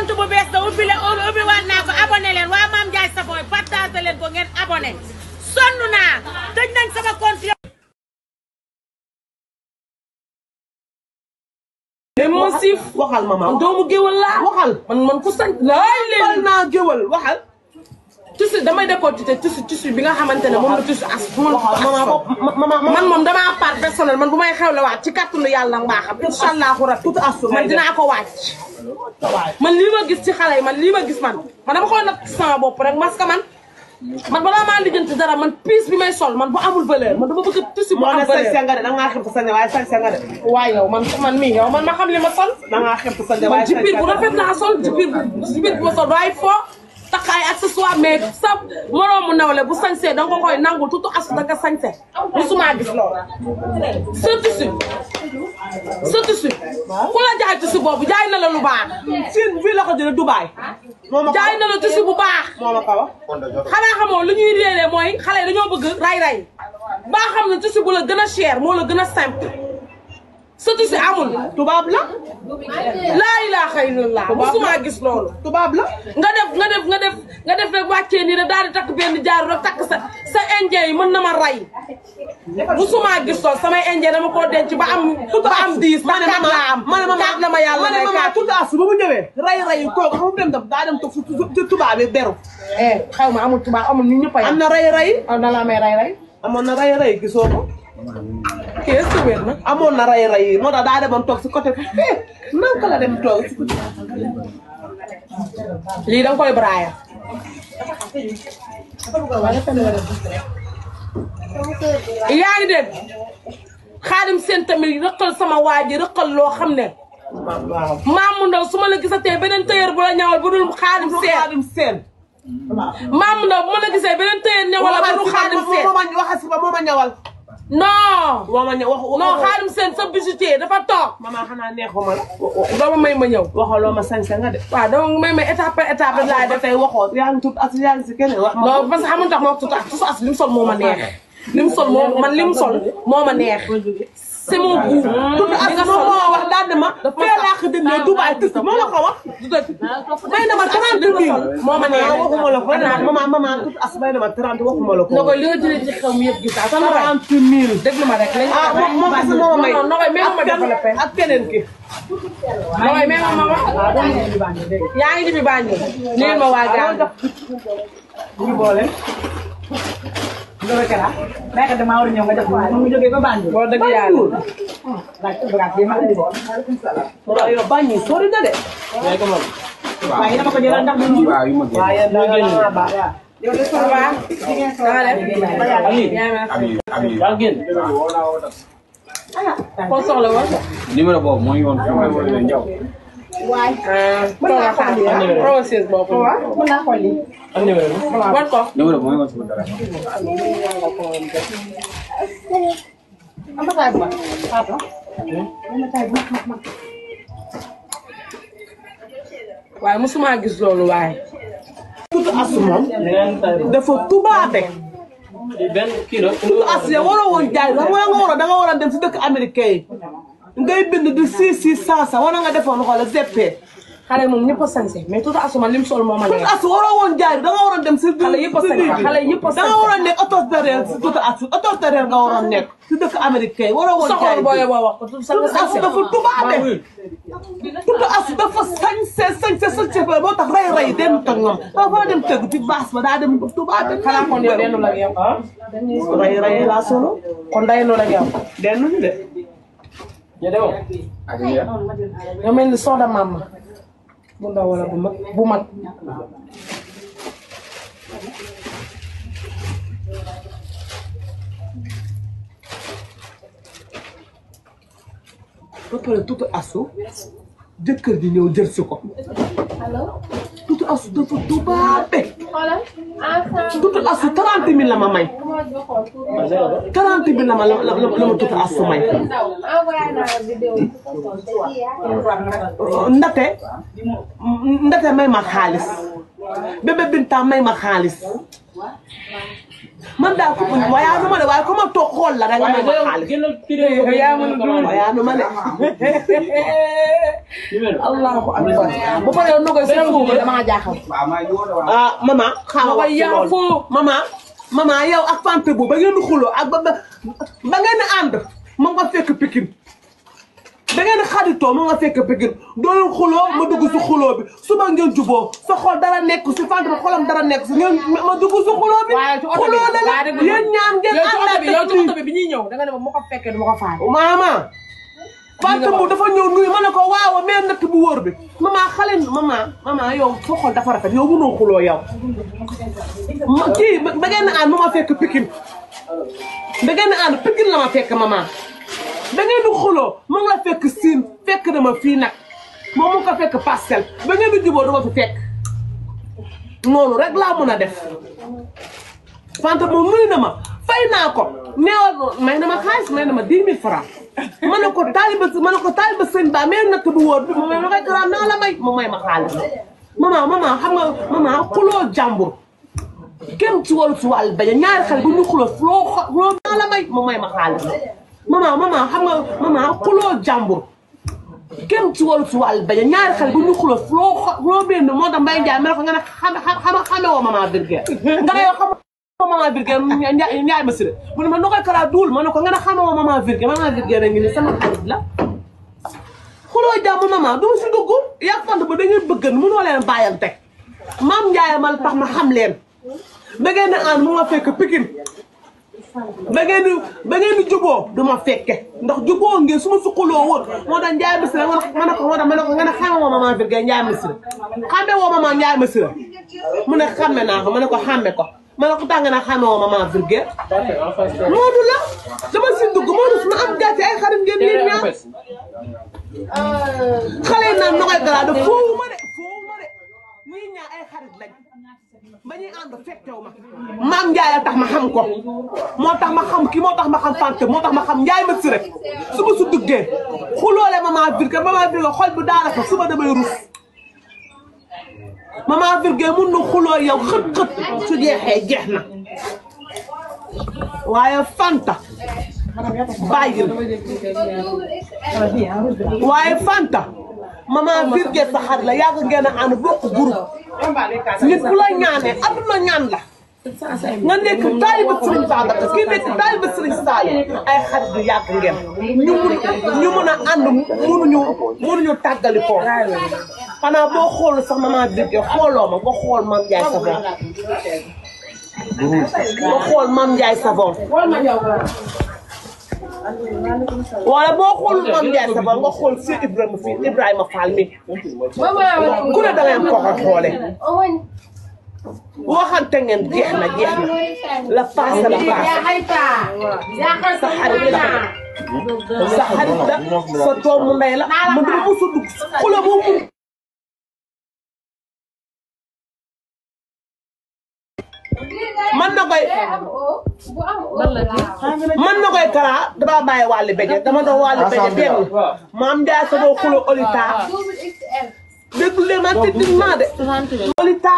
compte bu bees da ubbi waat naa ko abonné leen waa Mame Ndiaye Savon partagé leen ko ngeen abonné sonn naa tëj nañ sama compte mais moo siif waxal mama doomu géwal laa waxal man ku sañ laay leen naa géwal waxal tissu damay décortiquer tissu bi nga xamante ne moom la tissu as man moom damaa part personnel man bu may xewle waat ci kàttanu yàlla mbaaxam incha allahu rabbi man dinaa ko wàcc man lii ma gis ci xale yi man lii ma gis man dama koy natt sama bopp rek parce que man balaa maa lijjanti dara man pièce bi may sol man bu amul valeur man dama bëgg tissu bu am valeur sañ nga de da ngaa xeeb sañ waaye sañ nga de waaye yow man mii yow man ma xam li ma sol da ngaa xeeb sañ waaye ci biir bu rafet laa sol ci biir bu ma sol doy foo takkaay accessoire mais sa moroomu nawle bu sañsee da nga koy nangu tuuti asu da nga sañse musuma gis loolu sa tissu ku la jaay tissu boobu jaay na la lu baax siin fii la ko jëlee Dubaay jaay na la tissu bu baax moo ma ko wax xanaa xamoo lu ñuy réeree mooy xale yi dañoo bëgg ray baa xam ne tissu bu la gën a cher moo la gën a simple sa tissu amul tubaab la laa ilaaha illallah musuma gis loolu tubaab la nga def rek wàccee nii rek daal di takk benn jaaru rek takk sa indien yi mën na ma ray musuma gis loolu samay indien dama koo denc ba am 10 ma ne kaat la ma yàlla may kaat tout as ba mu ñëwee ray toog xam mu dem daa dem toog ci tubaab yi beru xaw ma amul tubaab amul ñu ñëpp am na ray am na la may ray amoon na ray gisoo ko kii est-ce que wér na amoon na ray moo tax daa demoon toog si côté nanka la dem toog si côté lii da nga koy braaya yaa ngi dégg Xaadim Seen tamit rëqal sama waa ji rëqal loo xam ne Maamu Ndaw su ma la gisatee beneen tailleur bu la ñawal bu dul Xaadim Seen Maamu Ndaw bu ma la gisee beneen tailleur ñawal bu dul Xaadim Seen waxal si ba moo ma ñawal non Xaadim Seen sa bijoutier dafa toog mama xanaa neexuma la dama may ma ñëw waxaloo ma sañ nga de waaw dama may ma étape par étape rek laay def tey waxoo yaa ngi tut as yaa ngi si keneen wax non parce que xamul tax ma wax tuuti as tuuti as li mu sol moo ma neex li mu sol moo ma neex c'est mon goût tut as moo wax daal de ma fee laa ko dëndee Dubaay tëdd moo la ko wax may na ma 30 000 moo ma neex waxuma la ko mama tut as may na ma 30 waxuma la ko na koy li nga jëlee ci xew mi yëpp gis naa 30 000 déglu ma rek lañ moom as moo ma may na koy même ma développé ak keneen ki na koy même ma wax yaa ngi jibi Banjul neel ma waa Gàmbi ñu boole loolu kala daa ko damaa war a ñëw nga def ko mu jógee ba Banjul boo dëgg yàlla laaj ko bagaat bi ma andi de waaw yow Banjul sori na de waaye dama ko jëlal ndax mu waaye danga baax yow de ça va ko soxla woon numéro boobu moo ngi woon fi ma woon ñëw. waay mën naa xool lii process boobu mën naa xool lii wan ko numéro boobu moo ngi woon sama dara. amataay bu baax papa amataay bu baax waaye musuma gis loolu waaye tut as moom dafa tubaabe benn kilo. tut as ya waroo woon jaay da nga war a dem si dëkk américain yi ngay bind di 600 wala nga defoon xoolal ZP xale moom ñëpp a sañse mais tout à lim sol moo ma neex tut as waroo woon jaay da nga war a dem si xale yëpp a sañse xale yëpp a da nga war a nekk autoritaire si tut as autoritaire nga waroon nekk si dëkk américain yi waroo woon jaay soxor booy boo wax ko tout tut as dafa tubaabe tut as dafa sañse moo tax ray dem tag ñoom dafa dem tegu ci baas ba daa dem tubaabe xanaa kon yow dendu la ak yow ray laa solo kon dendu la ak yow dendu de nga mel ni soda mama bu ndaw wala bu mag ba pare tutu asu jëkkër ji ñëw jël si ko tutu asu dafa tubaabe tutu asu 30 000 la ma may 30 000 la ma tutu asu may ndate may ma xaalis bébé Binta may ma xaalis man daal ko waaye dama ne waaye ko ma toog xool xool la rek nga may ma xaalis. yaa mën a dund yaa nu ma ne. allahu akbar bu paree yow Nogaye sa foofu damaa jaaxal. ah maman. xaaral wax ci loolu maman yow ak Fanta bu ba ngeen di xuloo ak ba ngeen di ànd ma nga fekk Pikine da ngeen di xaritoo ma nga fekk Pikine doon xuloo ma dugg si xuloo bi suba ngeen juboo sa xol dara nekk si Fanta bi xolam dara nekk si ngeen ma dugg si xuloo bi. waaye ci oto bi xuloo da la yéen ñaar ngeen ànd yow ci oto bi bi ñuy ñëw da nga ne ma ko fekkee du ma ko faale. maman Fanta bu dafa ñëw nuyu ma ne ko waaw mais natt bu wóor bi maman xale maman yow sa xol dafa rafet yow mënoo xuloo yow. kii ba ngeen ànd ma fekk Pikine da ngeen ànd Pikine la ma fekk maman da ngeen di xuloo ma nga fekk Sine fekk na ma fii nag moom mu ko fekk Parcelles ba ngeen di juboo dama fi fekk noonu rek laa mën a def. Fanta moom nuyu na ma fay naa ko neewal may na ma xaalis may na ma 10 000 francs ma ne ko taaliba sëñ Ba mais natt bu wóor bi ma koy garaam naa la may ma xaalis. maman xam nga maman xuloo jàmbur kenn ci waru ci wàllu bañ ñaari xale bu ñu xuloo naa la may ma xaalis. maman xam nga maman xuloo jàmbur kenn ci waru ci wàllu bañ ñaari xale bu ñu xuloo benn moo tax Mbaye Ndiaye ma ne ko nga ne xame woo maman Birguel nga ne yow xam maman Birguel Ndiaye ma sire mu ne ma Nogaye Kara duul ma ne ko nga ne xame woo maman Birguel a ngi ni sama xarit la. xuloo jàmbur maman du si dugg yaa Fanta ba da ngeen bëggan mënoo leen bàyyante maam Ndiaye ma tax ma xam leen da ngeen di ànd mu ma fekk Pikine ba ngeen di juboo du ma fekke ndax juboo ngeen su ma si xuloo woon moo tax Ndiaye Missiré ma ne ko nga ne xame woo maman Birguel Ndiaye Missiré xame woo maman Ndiaye Missiré mu ne xame naa ko ma ne ko xame ko ma ne ko tax nga ne xame woo maman Birguel Moodu la dama si dugg Moodu su ma am gàcce ay xarit ngeen yéen ñaar xale yi naan Nogaye Kara de foofu ma de ñii ñaar ay xarit lañ ba ñuy ànd fekkew ma maam Ndiaye tax ma xam ko moo tax ma xam kii moo tax ma xam Fanta moo tax ma xam Ndiaye Missiré su ma su duggee xuloole maman Birguel xol bi daanaka suba damay rus maman Birguel mun na xuloo yow xët su jeexee jeex na waaye Fanta bàyyil waaye Fanta maman Birguel sa xarit la yàgg ngeen a ànd bokk groupe nit bu la ñaanee adduna ñaan la nga nekk taaliba Serigne Babacar kii nekk taaliba Serigne Saliou ay xarit yu yàgg ngeen ñu mën a ànd mënuñu tàggali ko xanaa boo xool sax maman Birguel xooloo ma nga xool Mame Ndiaye Savon nga xool Mame Ndiaye Savon wala boo xoolul Mame Ndiaye Savon nga xool si Ibrahima Fall mi ku ne da ngay am ko xoole waxante ngeen jeex na la paase sa xarit la sa doomu ndey la man dama mos a dugg xula boobu man Nogaye Kara dama bàyyi wàllu beje dama doon wàllu beje benn Mame Ndiaye Savon xulo Olita déglu leen ma techniquement de Olita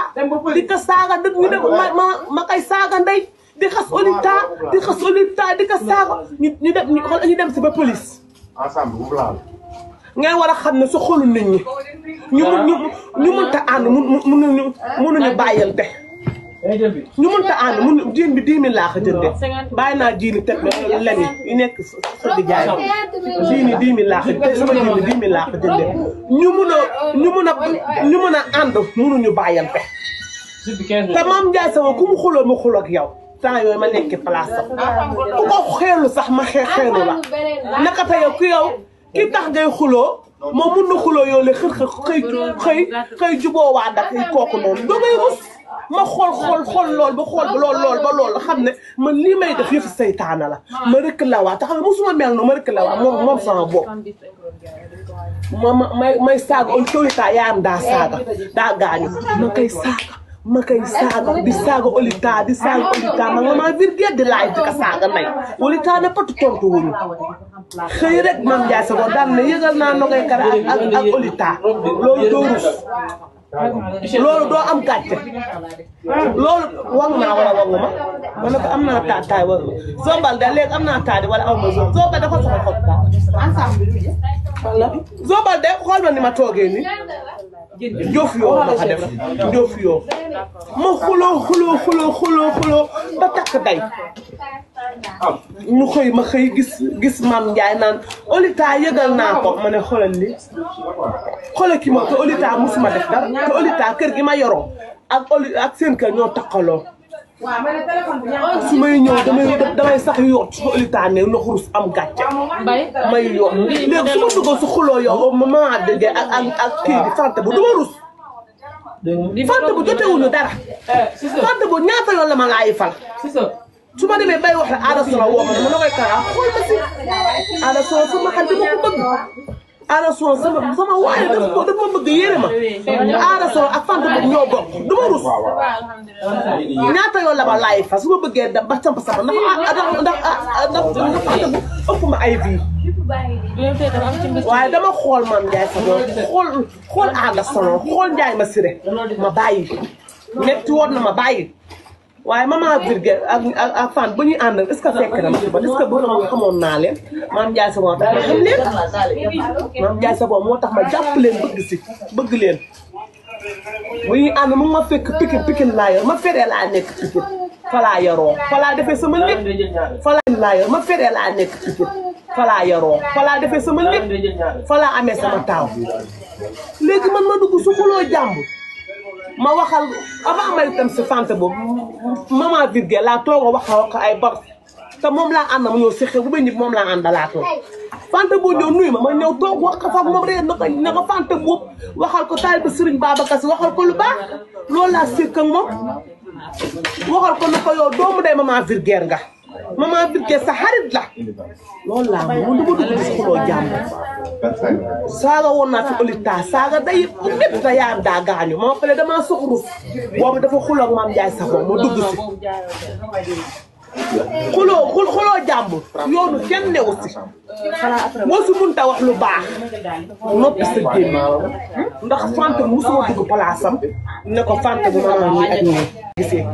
di ko saaga dëgg ñu dem ma koy saaga ndey di xas Olita di ko saaga ñu dem si ba police ngeen war a xam ne su xolu nit ñi ñu mënta ànd mënuñu bàyyante ñu mënta ànd jiin bi 10 000 laa ko jëndee bàyyi naa jiini teg len yi nekk sa di jaay jiini 10 000 laa ko jëndee sama jiini 10 000 laa ko jëndee ñu mën a ànd mënuñu bàyyante te Mame Ndiaye Savon ku mu xuloo ma xuloo ak yow temps yooyu ma nekk place sax ku ko xeelu sax ma xeelu la naka te yow ki tax ngay xuloo moom mun na xuloo yow le xëy juboo waa ndax kooku noonu doo ngay rus ma xool lool ba lool xam ne man lii may def yëfu seytaane la ma rëkk la waa te xam ne mosuma mel no ma rëkk la waa moom sama bopp may saaga Olita yaayam daa gaañu ma koy saaga di saaga Olita ma maman Birguel di laaj di ko saaga nay Olita ne patu tontu wuñu xëy rek Mame Ndiaye Savon daan ne yëgal naa Nogaye Kara ak Olita loolu doo rus loolu doo am gàcce loolu wangu naa wala wangu ma ma ne ko am naa taataay wala Zobal de léegi am naa taadi wala aw ma Zobal dafa soxla xot taa Zobal de xool ma ni ma toogee ni Njof yoo ma ko def Njof yoo ma xuloo ba takk day ñu xëy ma xëy gis Mame Ndiaye naan Olita yëgal naa ko ma ne xoolal li xoolal ki ma te Olita musuma def dara te Olita kër gi ma yoroo ak seen kër ñoo takkaloo su may ñëw damay sax yoot su Olita ne na xurus am gàcce may yoot léegi su ma duggoon su xuloo yow ma déggee ak kii di fante bu duma rus fante bu jotewuñu dara fante bu ñaata yoon la ma laayi fal su ma demee bay wax la Ada Sono woo ma ne ma koy kara xool ma si Ada Sono sama xel dama ko bëgg Ada Sono sama waaye dafa ma bëgg yéene ma Ada Sono ak fante bu ñoo bokk du ma rus ñaata yoon la ma laay fa su ma bëggee dem ba camp sama ndax fante bu ëpp ma ay vie waaye dama xool Mame Ndiaye sa bopp xool Ada Sono xool Ndiaye ma siré ma bàyyi metti woon na ma bàyyi waaye maman Virgé ak fan bu ñuy ànd est-ce que fekk na ma est-ce que bu ma xamoon naa leen Mame Ndiaye sa bopp tax ma xam leen Mame Ndiaye sa bopp moo tax ma jàpp leen bëgg leen bu ñuy ànd mu ma fekk Pikine laa yor ma feree laa nekk Pikine fa laa yaroo fa laa defee sama lépp fa laa yor ma feree laa nekk Pikine fa laa yaroo fa laa defee sama lépp fa laa amee sama taaw léegi man ma dugg su xuloo jàmbur ma waxal avant may dem si fante boobu maman Virgé laa toog a wax ay bar te moom laa ànd ma ñëw si xew bu may nit moom laa àndalaatoo fante boo ñëw nuyu ma ñëw toog wax ko fa moom rek na ko fante boobu waxal ko taal ba Serigne Babacar Sy waxal ko lu baax loolu laa sekk ak moom waxal ko na ko yow doomu day maman Virgé nga maman Virgé sa xarit la loolu laa moom du ma dugg si xuloo jàmm saaga woon naa fi Olita saaga day lépp te yaayam daa gaañu ma pare damaa soxru boobu dafa xuloo ak Mame Ndiaye sax ma dugg si xuloo jàmbur yoonu kenn newu si moo si mënta wax lu baax noppi sa génn ndax fante bu musuma dugg palaasam ne ko fante bu maman nii ak nii gisee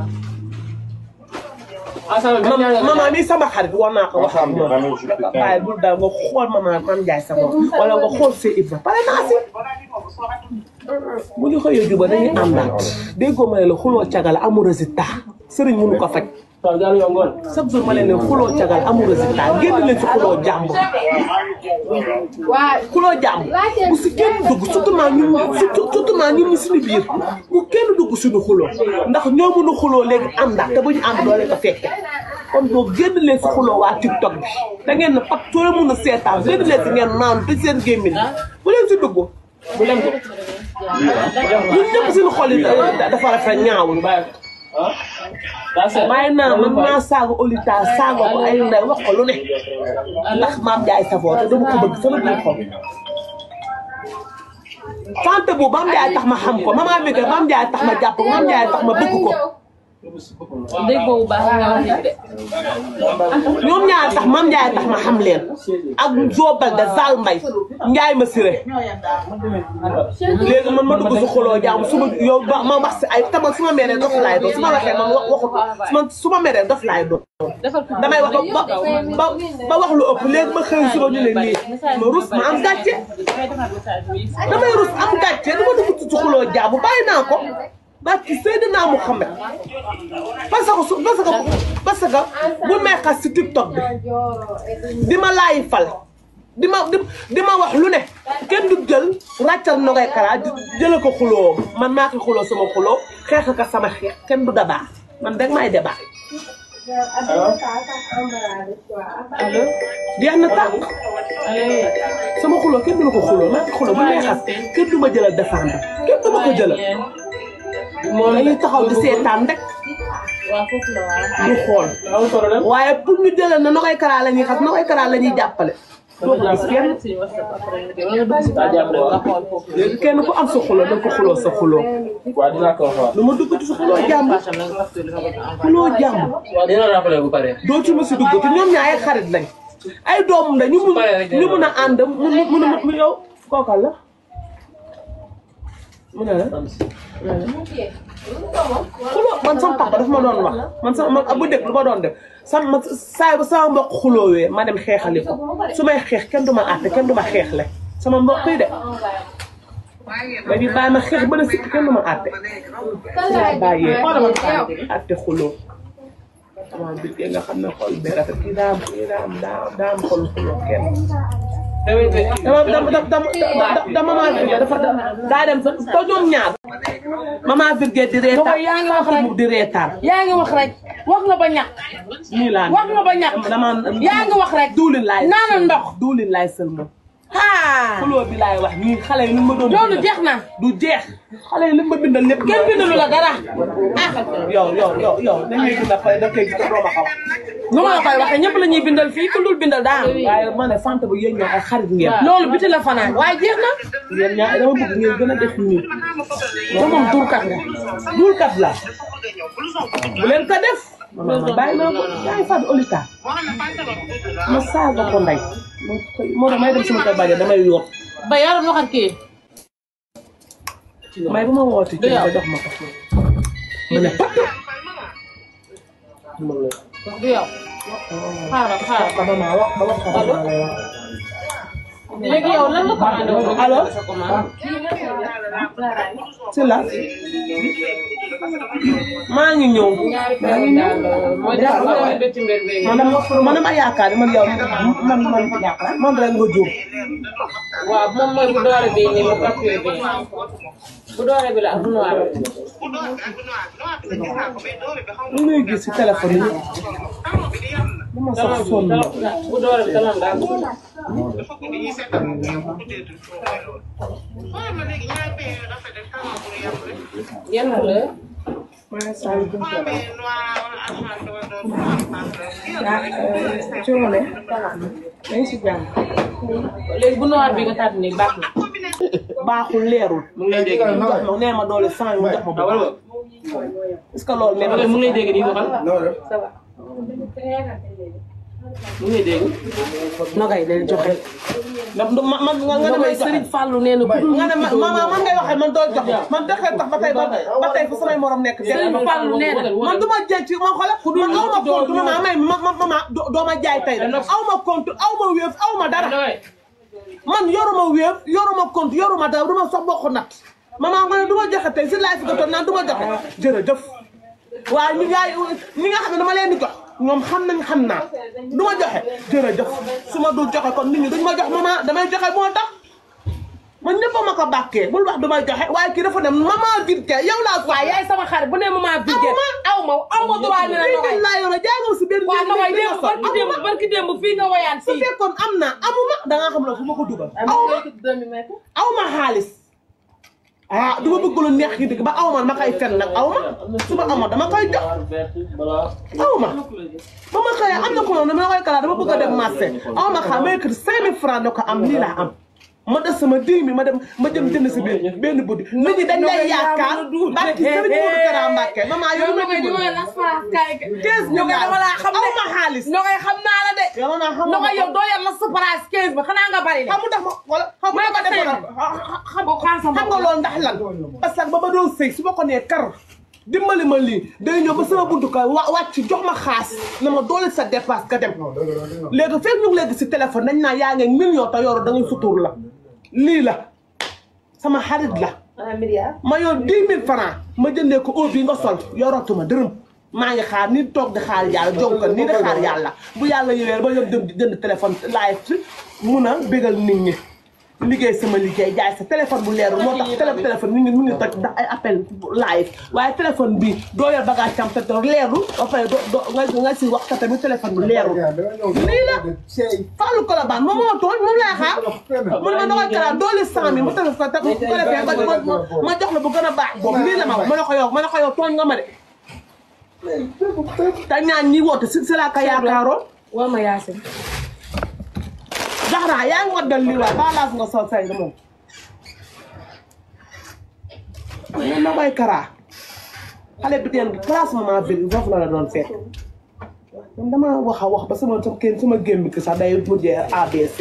maman mii sama xarit war naa ko wax ak moom waaye bul daal nga xool maman Mame Ndiaye sa bopp wala nga xool see Ibra pare naa si bu ñu xëyee juba dañuy àndaat déggoo ma ne la xuloo cagal amul résultat sëriñ mënu ko faj chaque jour ma leen ne xuloo cagal amul résultat génn leen si xuloo jàmbur xuloo jàmbur bu si kenn dugg surtout ñun ñu suñu biir bu kenn dugg suñu xuloo ndax ñoo mën a xuloo léegi àndaat te bu ñu ànd doo leen ko fekke kon boo génn leen si xuloo waa TikTok bi da ngeen na pat soo leen mën a seetaan génn leen si ngeen naan te seen gémmiñ bu leen si dugg bu leen ko ñun ñëpp suñu xol yi dafa rafet ñaawul waaye naa man maa saaga Olita saaga ko ay ndey wax ko lu ne ndax Mame Ndiaye Savon te dama ko bëgg sama biir xol fante bu Mame Ndiaye tax ma xam ko maman Virgé Mame Ndiaye tax ma jàpp ko Mame Ndiaye tax ma bëgg ko dégg boobu baax nga wax de ñoom ñaar tax Mame Ndiaye tax ma xam leen ak Zobal de Zal Mbaye Ndiaye ma siré léegi man ma dugg si xoloo jàmm su ma yow ma wax si ay tamal su ma meree dof laay doon su ma waxee man waxut su ma meree dof laay doon damay wax ba wax lu ëpp léegi ma xëy suba ñu ne nii ma rus ma am gàcce damay rus am gàcce dama dugg si xoloo jàmm bàyyi naa ko barki Seydina Mouhamed parce que bu may xas si TikTok bi di ma laay fal di ma wax lu ne kenn du jël ràccal Nogay Kara jële ko xuloo man maa ko xuloo sama xuloo xeex ka sama xeex kenn du débat man rek maay débat allo jeex na tànk sama xuloo kenn du la ko xuloo maa ko xuloo bu may xas kenn du ma jëlal défendre kenn du ma ko jëlal moom dañuy taxaw di seetaan rek du xool waaye pour ñu jëlee na Nogay Kara la ñuy xam Nogay Kara la ñuy jàppale doo ko gis kenn léegi kenn ku am sa xuloo da nga ko xuloo sa xuloo lu ma duggati sa xuloo jàmm xuloo jàmm doo ci ma si duggati ñoom ñaa ay xarit lañ ay doomum la ñu mun a ànd mu yow kookal la mu ne la xuloo man sama papa dafa ma doon wax man sama bu dëkk lu ma doon def sama saa bu sama mbokk xuloowee ma dem xeexali ko su may xeex kenn du ma àtte kenn du ma xeexle sama mbokk yi de ba di bàyyi ma xeex ba ne sikk kenn du ma àtte si laa bàyyee àtte xuloo sama biir nga xam ne xol bee rafet kii daa am xol xuloo kenn dama daa dem sax to ñoom ñaar maman Virgile di reetaan yaa ngi wax rek di reetaan yaa ngi wax rek wax nga ba ñàkk nii laa wax nga ba ñàkk yaa ngi wax rek duulin laay naana ndox duulin laay sël moom ah xuloo bi laay wax nii xale yi ni ma doon loolu jeex na du jeex xale yi li ma bindal lépp kenn bindalu la dara ah yow dañuy bind xale da koy gis te doo ma xaw nu ma la koy waxee ñëpp la ñuy bindal fii ku dul bindal daa am waaye ma ne sant bu yéen ñoo ay xarit ngeen loolu biti la fanaan waaye jeex na yéen ñaa dama bëgg ngeen gën a def nii te moom duurkat nga duulkat la bu leen ko def bàyyi naa ko yaa ngi fàttali olita ma saaga ko ndey moo tax may dem sama kër bàjjen damay yoot ba yaram waxat kii may bu ma wooti ci nga jox ma ko ma ne pat du yow xaaral ba ma wax ba wax léegi yow lan la commandé woon allo si la maa ngi ñëw man dama yaakaar man yow man rek nga jóg waaw moom mooy bu doore bi nii mu papier bi bu doore bi la ak bu noir lu ngay gis si téléphone yi dama sax sonn la bu doore bi tamam daal yan couleur léegi bu noir bi nga tànn nii baax na baaxul leerul mu ngi lay dégg nee ma doole 100 mu jox ma ba est-ce que loolu nee mu ngi lay dégg nii waxal ça va mu ngi lay dégg nogay leen joxe ndax man nga ne may Serigne Fallou nee na nga ne maman man ngay waxee man doo jox man dexee tax ba tey fu samay morom nekk Serigne Fallou nee na man du ma jaay ci man xoolal man aw ma compte maman may maman doo ma jaay tey aw ma compte aw ma wéef aw ma dara man yoruma wéef yoruma compte yoruma dara du ma sax bokk nat maman nga ne du ma joxe tey si laay fi gatoon naan du ma joxe jërëjëf waaye ñi nga xam ne dama leen di jox ñoom xam naa du ma joxe jërëjëf su ma dul joxe kon nit ñi duñ ma jox maman damay joxe moo tax man ñëpp ma ko bàkkee bul wax du may joxe waaye kii dafa ne maman Virgile yow laa. waaw yaay sama xarit bu ne maman Virgile aw ma droit ne la Virgile laa yore jaagoo si benn. waaw damay barki démb fii nga woyaan fii. su fekkoon am na amuma da ngaa xam ne fu ma ko dugal. aw ma xaalis. ah du ma bëgg lu neex yi dëgg ba aw ma ma koy fen nag aw ma su ma amoon dama koy jox aw ma ba ma xëyee am na ko moom dama koy kalaat dama bëgg a dem marché aw ma xam mais que 5000 francs ne ko am lii laa am ma des sama 10 000 ma dem jënd si benn buddi nit ñi dañ lay yaakaar barki Sëriñ Moodu Kara Mbàkke maman yow ma bëgg kees ñu dama laa xam aw ma xaalis no koy xam naa la de yow ma xam no koy yow doo yar la surprise 15 ba xanaa nga bari de xamu tax ma wala xamu ma defoon xam nga loolu ndax lan parce que ba ma doon sëy su ma ko nee kar dimbali ma lii day ñëw ba sama buntu ka wàcc jox ma xaas na ma doole sa dépasse ka dem léegi fekk ñu ngi léegi si téléphone nañ naa yaa ngi million te yoru da ngay sutur la lii la sama xarit la ma yor 10 000 francs ma jëndee ko eau bi nga sol yorotuma dërëm maa ngi xaar ni toog di xaar yàlla jow ko nii di xaar yàlla bu yàlla yowee ba yor dem di jënd téléphone live si mun a bégal nit ñi liggéey sama liggéey jaay sa téléphone bu leerul moo tax téléphone mi ngi toj ndax ay appel live waaye téléphone bi doo yor bagage cam te leerul ba pare nga si wax ka tamit téléphone bu leerul lii la Fallou Colobane moom moo tooñ moom laay xaar mun ma doxal kalaat doole 100 000 mu tëdd sa bu ko defee ma jox la bu gën a baax boobu lii la ma wax ma ne ko yow tooñ nga ma de te ñaan ñi woote si laa ko yaakaaroon war ma yaasin Zahra yaa ngi waddal lii waay ba laas nga sol say nga moom man na koy Kara xale bi teen place maman Virgile foofu la doon fekk man dama wax a wax ba sama gémmi ki sax day mujjee ABC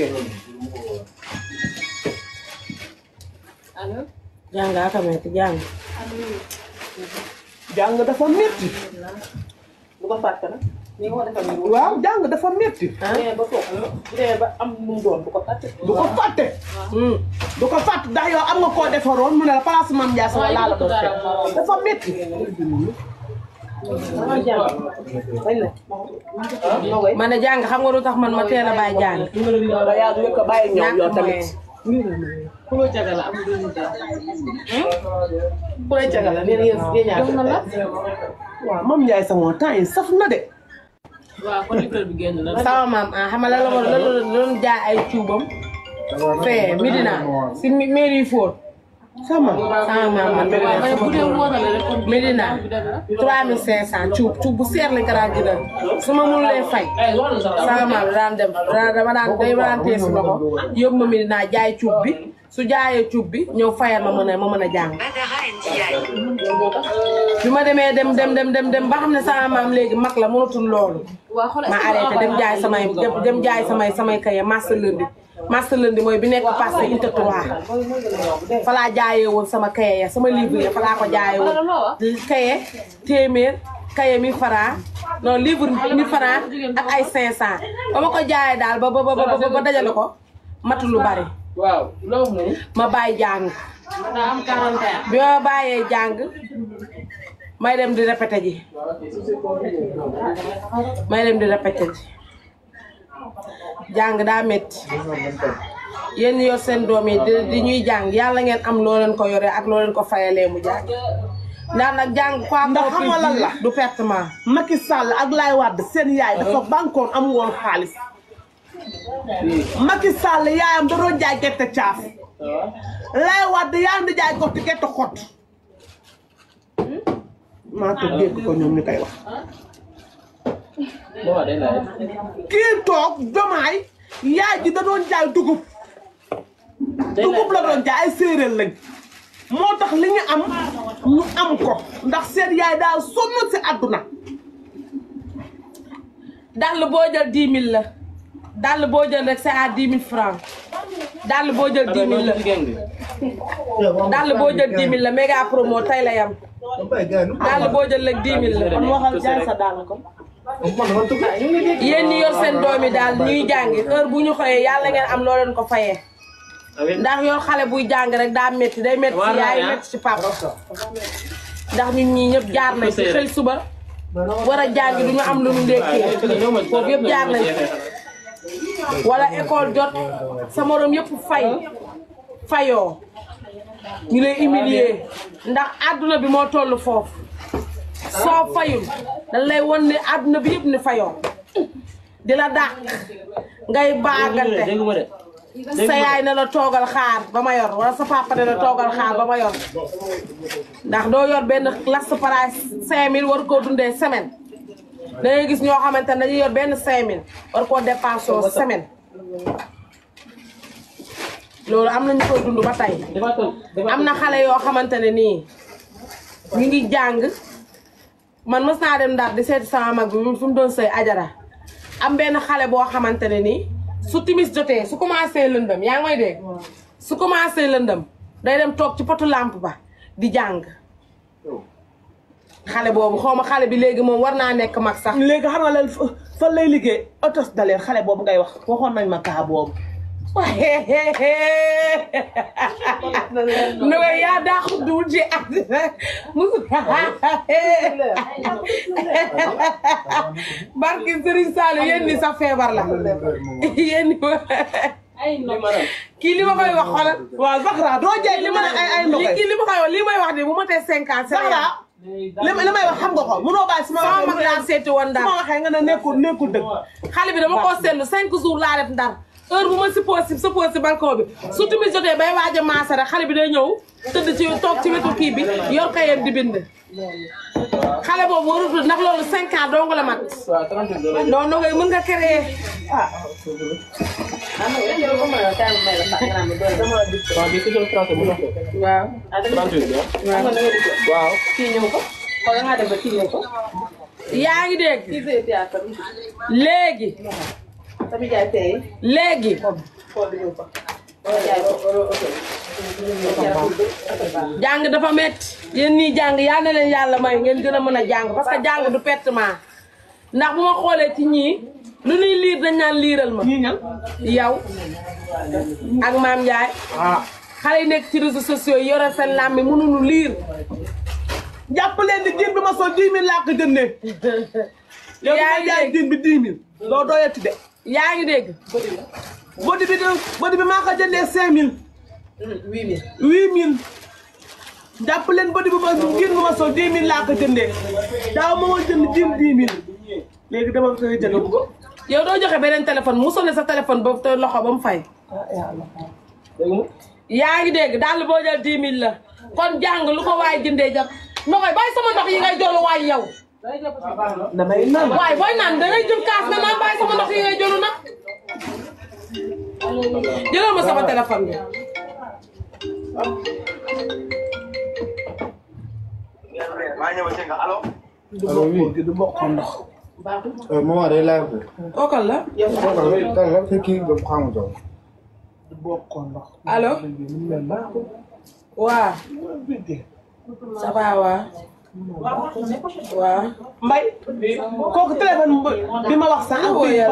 allo jàng ak a metti jàng. jàng dafa métti. bu ko fàtte nag. ni nga ko defal nii. waaw jàng dafa métti. bu demee ba toog bu demee ba am lu mu doon bu ko fàtte. du ko fàtte. du ko fàtte ndax yow am nga koo defaroon mu ne la place Mame Ndiaye sama laa la doon fekk dafa métti. ma ne jàng xam nga lu tax man ma teel a bàyyi jàng. nga yaa ngi ko bàyyi ñoom yow tamit. ku lay cagala am lu ñu daal. ku lay cagala nee na yéen ñaar jox na la. waaw Mame Ndiaye sama temps yi saf na de. waaw kon litre bi génn na. sama maam xam nga la doon jaay ay cuubam. fee Medina si mairie Fóot. sama maam man bu dee wóorale rek kon Medina 3500 cuub bu seer lañ ko daan jëndal su ma mënulee fay. sama maam daan dem dama daan téye si loxo yóbbu ma Medina jaay cuub bi su jaayee cuub bi ñëw fayal ma mën a jàng. bi ma demee dem ba xam ne sama maam léegi mag la mënatul loolu. ma arrêté dem jaay samay kaye marché lundi mooy bi nekk passé unité 3 fa laa jaayee woon sama kaye ya sama livre ya fa laa ko jaayee woon kaye téeméer kaye 1000 francs non livre 1000 francs ak ay 500 ba ma ko jaayee daal ba dajale ko matul lu bari. waaw loolu ma bàyyi jàng. daa am 41. bi ma bàyyee jàng may dem di répété ji. jàng daa métti yéen yor seen doom yi di ñuy jàng yàlla ngeen am loo leen ko yore ak loo leen ko fayalee mu jàng ndax nag jàng quoi ndax xamal lan la du pertement. Macky Sall ak Laye Wade seen yaay dafa bankoon am woon xaalis Macky Sall yaayam da doon jaay gerte caaf Laye Wade yaayam di jaay gerte xott maa toog dégg ko ñoom ñu koy wax. kii toog Jomaay yaay ji da doon jaay dugub la doon jaay ay séeréer lañ moo tax li ñu am ko ndax seen yaay daal sonn si àdduna. dàll boo jël 10 000 la dàll boo jël rek c'est à 10 000 francs dàll boo jël 10 000 la dàll boo jël 10 000 la méga promo tey la yam dàll boo jël rek 10 000 la. kon waxal jaay sa dàll ko. yéen ñi yor seen doom yi daal ñuy jàngi heure bu ñu xëyee yàlla ngeen am loo leen ko fayee ndax yor xale buy jàng rek daa métti day métti ci yaay métti ci papa ndax ñun ñii ñëpp jaar nañ ci xëy suba war a jàngi du ñu am lu ñu ndekkee foofu yëpp jaar nañ wala école jot sa morom yëpp fayoo ñu lay humilier ndax àdduna bi moo toll foofu soo fayul dañ lay won ne àdduna bi yëpp ni fayoo di la dàq ngay baagante sa yaay ne la toogal xaar ba ma yor wala sa papa ne la toogal xaar ba ma yor ndax doo yor benn classe para 5000 war koo dundee semaine da ngay gis ñoo xamante ne dañuy yor benn 5000 war koo dépensé semaine loolu am na ñu koy dund ba tey am na xale yoo xamante ne nii ñu ngi jàng man mës naa dem Ndar di seeti sama mag bi fu mu doon sëy ajara am benn xale boo xamante ne nii su timis jotee su commencé lëndëm yaa ngi may dégg su commencé lëndëm day dem toog ci potu lampe ba di jàng xale boobu xaw ma xale bi léegi moom war naa nekk mag sax. léegi xam nga leen fan lay liggéey otos daleen xale boobu ngay wax waxoon nañ ma kaa boobu. no yaa daa ko duul ci àddina musu barki Serigne Saliou yéen ni sax feebar la yéen ni kii li ma koy wax xoolal waaw Zahra doo jaay li ma ne ay ndox kii li ma koy wax li may wax de bu ma tee 5 ans Zahra li may wax xam nga ko mënoo bàyyi su ma sama mag laa seeti woon Ndar su ma waxee nga ne nekkul dëgg xale bi dama koo seetlu 5 jours laa def Ndar heure bu ma supposé balcon bi su timis jotee bay waaj a maasa rek xale bi day ñëw tëdd ci toog ci wetu kii bi yor kayam di bind xale boobu warutul ndax loolu 5 ans dong la mat non non ngay mën nga créer waaw kii ñëw ko xool nga def ba kii ñëw ko yaa ngi dégg léegi tamit jaay tey léegi jàng dafa métti yéen ñii jàng yal na leen yàlla may ngeen gën a mën a jàng parce que jàng du pertement ndax bu ma xoolee ci ñii lu ñuy liir dañ naan liiral ma. ñii ñan yow ak maam Ndiaye. xale yi nekk ci réseaux sociaux yi yore seen làmmi mënuñu liir. jàpp leen di diin bi ma sol 10 000 laa ko jëndee. yaa ngi dégg diin bi 10 000. doo doyati de. yaa ngi dégg. bodi bi maa ko jëndee 5 000. 8 000. jàpp leen bodi bi ma diin bi ma sol 10 000 laa ko jëndee. daaw ma woon jënd diin 10 000. léegi dama koy jënd ko. yow doo joxe beneen téléphone mu sonné sa téléphone ba te loxo ba mu fay. yaa ngi dégg daal boo jël 10 000 la kon jàng lu ko waay jëndee jàpp ndoxoy bàyyi sama ndox yi ngay jolu waay yow. damay naan waay booy naan dangay jël kaas nga naan bàyyi sama ndox yi ngay jolu nag. jëlal ma sama téléphone bi. allo oui du bokk ndox. maman day laaj ko. kookal la. kan la fekk kii nga xam nga du bokk ndox. allo. waa. ça va waa. waa. Mbaye. kooku téléphone bi ma wax sax.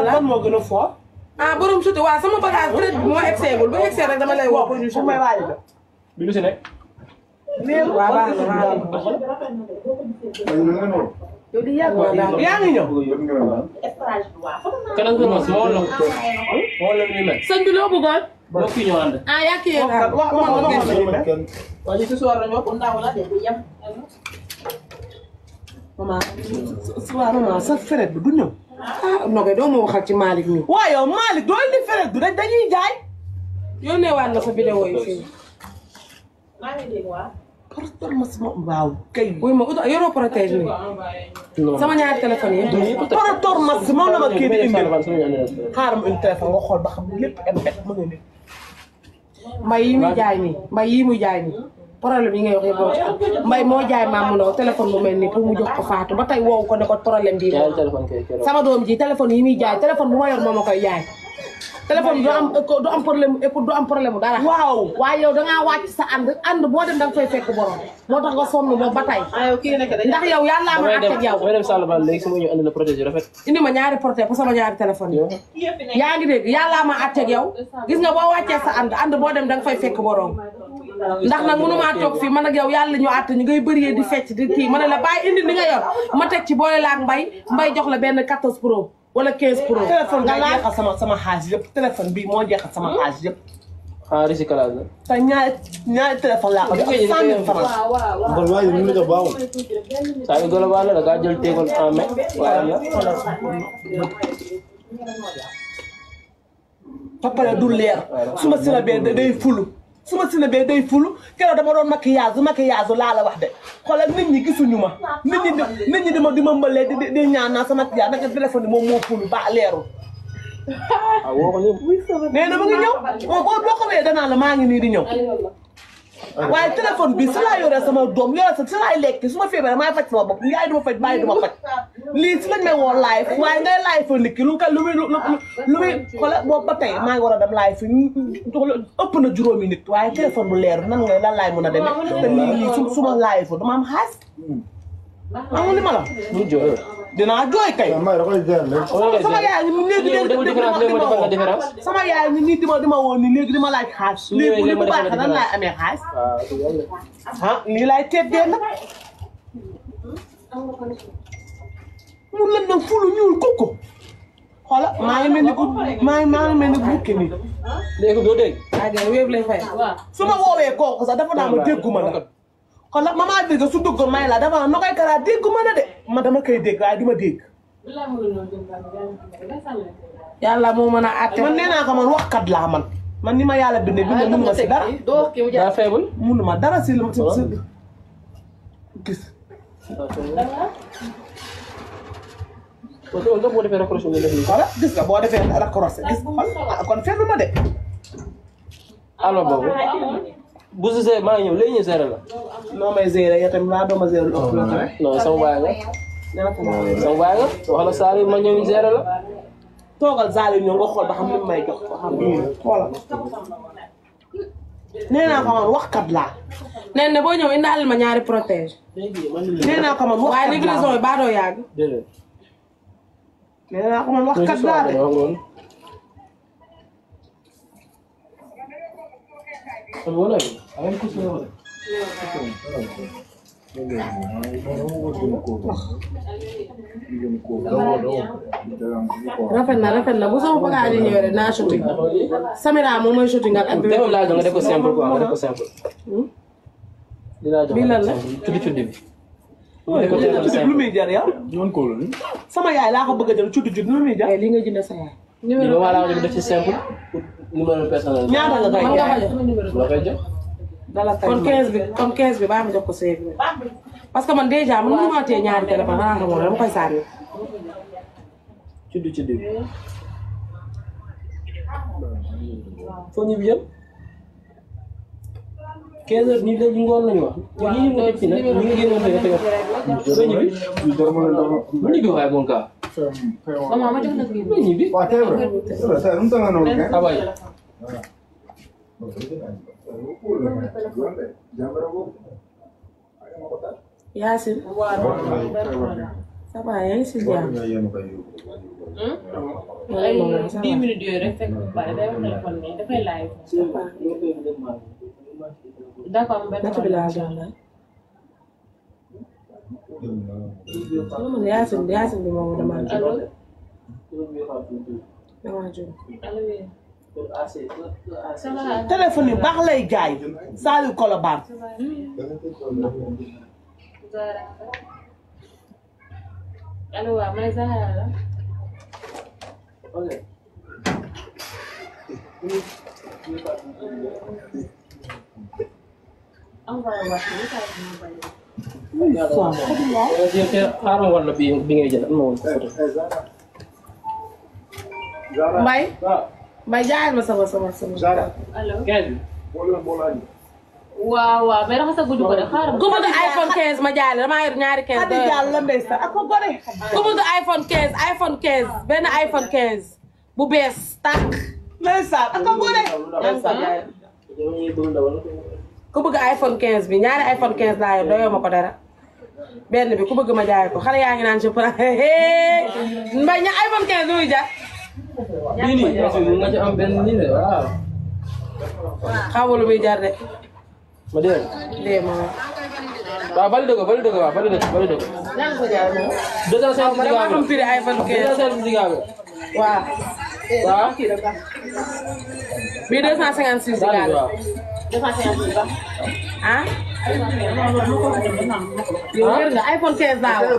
ban moo gën a fort. ah borom suti waa sama bagage peut-être moo egseegul bu egsee rek dama lay woo pour ñu fu may waaj a. bi lu si nekk. waaw baax na waaw. yow di yàgg yaa ngi ñëw. keneen ku ma si ma wala lu mel. sëñ bi loo bëggoon. moo kii ñëw ànd. ah yaa kii yéen a. wax waaye ci soir dañoo ko ndaw la de bu yem. maman sa feret bi du ñëw. ah Nogay doo ma waxal ci Malick mi. waaw yow Malick doo indi feret bi rek dañuy jaay. yónnee waat na sa vidéo yi fii. maa ngi dégg waa. portal ma sama waaw kay. wuy ma uta yoroo protège mi. sama ñaari téléphone yi. portal ma si moom la ma kii di indi. xaaral ma une téléphone nga xool ba xam lépp mbet ma nga ne. mbay yi muy jaay nii mbay yi muy jaay nii problème yi ngay wax yëpp ci am mbay moo jaay maam mu ndaw téléphone bu mel nii pour mu jox ko Fatou ba tey woowu ko ne ko problème bii sama doom ji téléphone yi muy jaay téléphone bu ma yor moo ma koy jaay téléphone du am problème écoute du am problème bu dara. waaw waaye yow dangaa wàcc sa ànd boo dem danga fay fekk borom moo tax nga sonn boobu ba tey. ah yow kii nekk dañuy. ndax yow yàlla ma àtte ak yow. damay dem Sall Ba léegi su ma ñëw andi la protéger rafet. indi ma ñaari porté pour sama ñaari téléphone yi. yaa ngi dégg yàlla ma àtte ak yow gis nga boo wàccee sa ànd boo dem danga fay fekk borom. ndax nag mënumaa toog fii man ak yow yàlla ñu àtte ñu ngay bëriyee di fecc di kii ma ne la bàyyi indi li nga yor ma teg ci boole la ak mbay jox la benn 14 pro wala 15 pro. téléphone nga jeexal sama xaalis yëpp téléphone bii moo jeexal sama xaalis yëpp. ah recyclage la. te ñaari téléphone laa ko jox 100 000 francs. kon waaye ñu la jox baaxul. saa yu global la da ngaa jël tegal en mai waaye ya. ba pare du leer su ma sina bee day fulu su ma sina bee day fulu keroog dama doon maquillage laa la wax de xoolal nit ñi gisuñu ma nit ñi di ma mbalee di ñaan naa sama maquillage naka téléphone bi moom moo fulu ba leerul. ah woo ko nii. nee na ma ngi ñëw boo ko wee danaa la maa ngi nii di ñëw. waaye téléphone bi si laa yoree sama doom yore si laay lekk su ma feebaree maay faj sama bopp yaay duma faj bàyyi duma faj lii si lañ may woo live waaye ngay live fa nit ki lu muy xoolal boobu ba tey maa ngi war a dem live fi ëpp na juróomi nit waaye téléphone bu leer nan nga lan laay mën a demee te lii su ma live fa dama am xaas amul li ma la mu jooy. dinaa jooy kay maa ngi koy jaar léegi. sama yaay ñi léegi sama yaay ñi nii di ma woon nii léegi di ma laaj xaalis léegi li bu baax nan laay amee xaalis ah lii laay teddee nag mu lën nag fulu ñuul kukku xoola maa ngi mel ni bukki nii léegi doo dégg. ah wéeb lay fay. su ma woowee kooku sax dafa naa ma dégguma la xoola maman dégg su duggoon may la dafa na koy karaa dégguma na de man dama koy dégg waaye du ma dégg yàlla moo mën a àtte. man nee naa ko man waxkat laa man ni ma yàlla bindee mënu ma si dara daa faible. mënu ma dara si la si gis parce que boo defee raccroché nga def nii. voilà gis nga boo defee raccroché gis kon fenn ma de alors boobu. bu su see maa ngi ñëw léegi ñu seere la. noo may gérer yow tamit maa dooma gérer lu ëpp la tamit non sama baay nga. sama baay nga wax la Saliou ma ñëw ñu seere la. toogal Saliou ñëw nga xool ba xam li may jox ko xam xoolal nee naa ko man waxkat laa. nee na boo ñëw indaale ma ñaari protège. nee naa ko man waxkat laa waaye livraison yi baa doo yàgg. nee naa ko man waxkat laa de. rafet na bu sama bagage yi ñëwee rek naa shooting Samira moom mooy shooting ak bébé. teewul laa jox nga def ko simple quoi nga def ko simple. bii lan la cuddi bi. lu muy jar yow. sama yaay laa ko bëgg a jël cuddi lu muy jar. li nga jënd sa yaay. numéro bi laa def ci simple. numéro personnel. ñaata nga koy jaay la koy jox. kon 15 bi baa ma jox ko seeg bi parce que man déjà man mënuma tee ñaari téléphone xanaa xamoon dama koy sànni. cuddi bi. foo ñibbi yëpp. 15 heures nii léegi ngoon nañu wax. waaw ñu ngi fi nag ñu ngi génnoon tey tey foo ñibbi. bu ñibbi waaye bon kaa. Maman ma jox na ko foo ñibbi. abay. Yacine. ça va yaa ngi si jàmm. 10 minutes yooyu rek fekk pare day wax téléphone nii dafay live. D'accord naka bi laa doon laaj. man Yacine bi moom damaa jóg. allo. damaa jóg. allo. téléphone yu baax lay jaay Saliou Colobane. allo waaw man Zahra la. xaaral wala bi ngay jël am na woon photo. Mbaye jaayal ma sama. allo. 15 bi. waaw mais raxasaguñu ko de xaaral. ku bëgg iPhone 15 ma jaay la damaa yor ñaari 15. Xadi Diallo ndeysaan ak ko gore. ku bëgg iPhone 15 benn iPhone 15 bu bees tàkk. ndeysaan ak ko gore. ku bëgg iPhone 15 bi ñaari iPhone 15 laa yor doyoo ma ko dara benn bi ku bëgg ma jaay ko xale yaa ngi naan je prends Mbaye ña iPhone 15 lu muy jar. bii nii nga ci am benn nii de waaw. xaw ma lu muy jar de. ma dégg. dee ma waaw valide ko. ñaan ko jaay moom. 250 dama xam prix iPhone 15 waaw. waaw. bii 256 giga la. ah. yow wér nga iPhone 15 laa wax.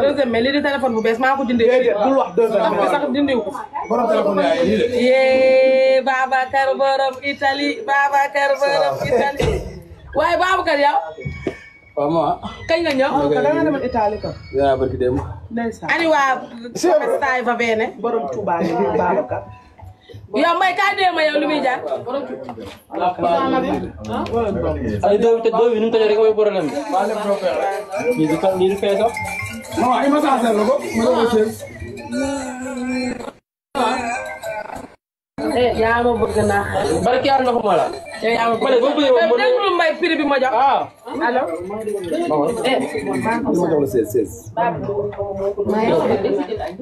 deuxième mais lii di téléphone bu bees maa ko jëndee. déedéet bul wax deuxième mais sax dindiw ko. yee Babacar borom Italie waaye Babacar yow. waaw ma. kañ nga ñëw. da nga demoon Italie kan. yaa barki dem. ndeysaan ani waa Semestai fa beene. borom Touba ni Babacar. yow Mbaye kaa dee ma yow lu muy jar. ay doo bi nu mu tojee rek mooy problème bi. lii du fee sax. yaa ma bëgg naa. barki yàlla ndoxuma la. yaa ma bëgg boo bëggee woon déglu Mbaye prix bi ma jox. ah. allo. ma jox la 16.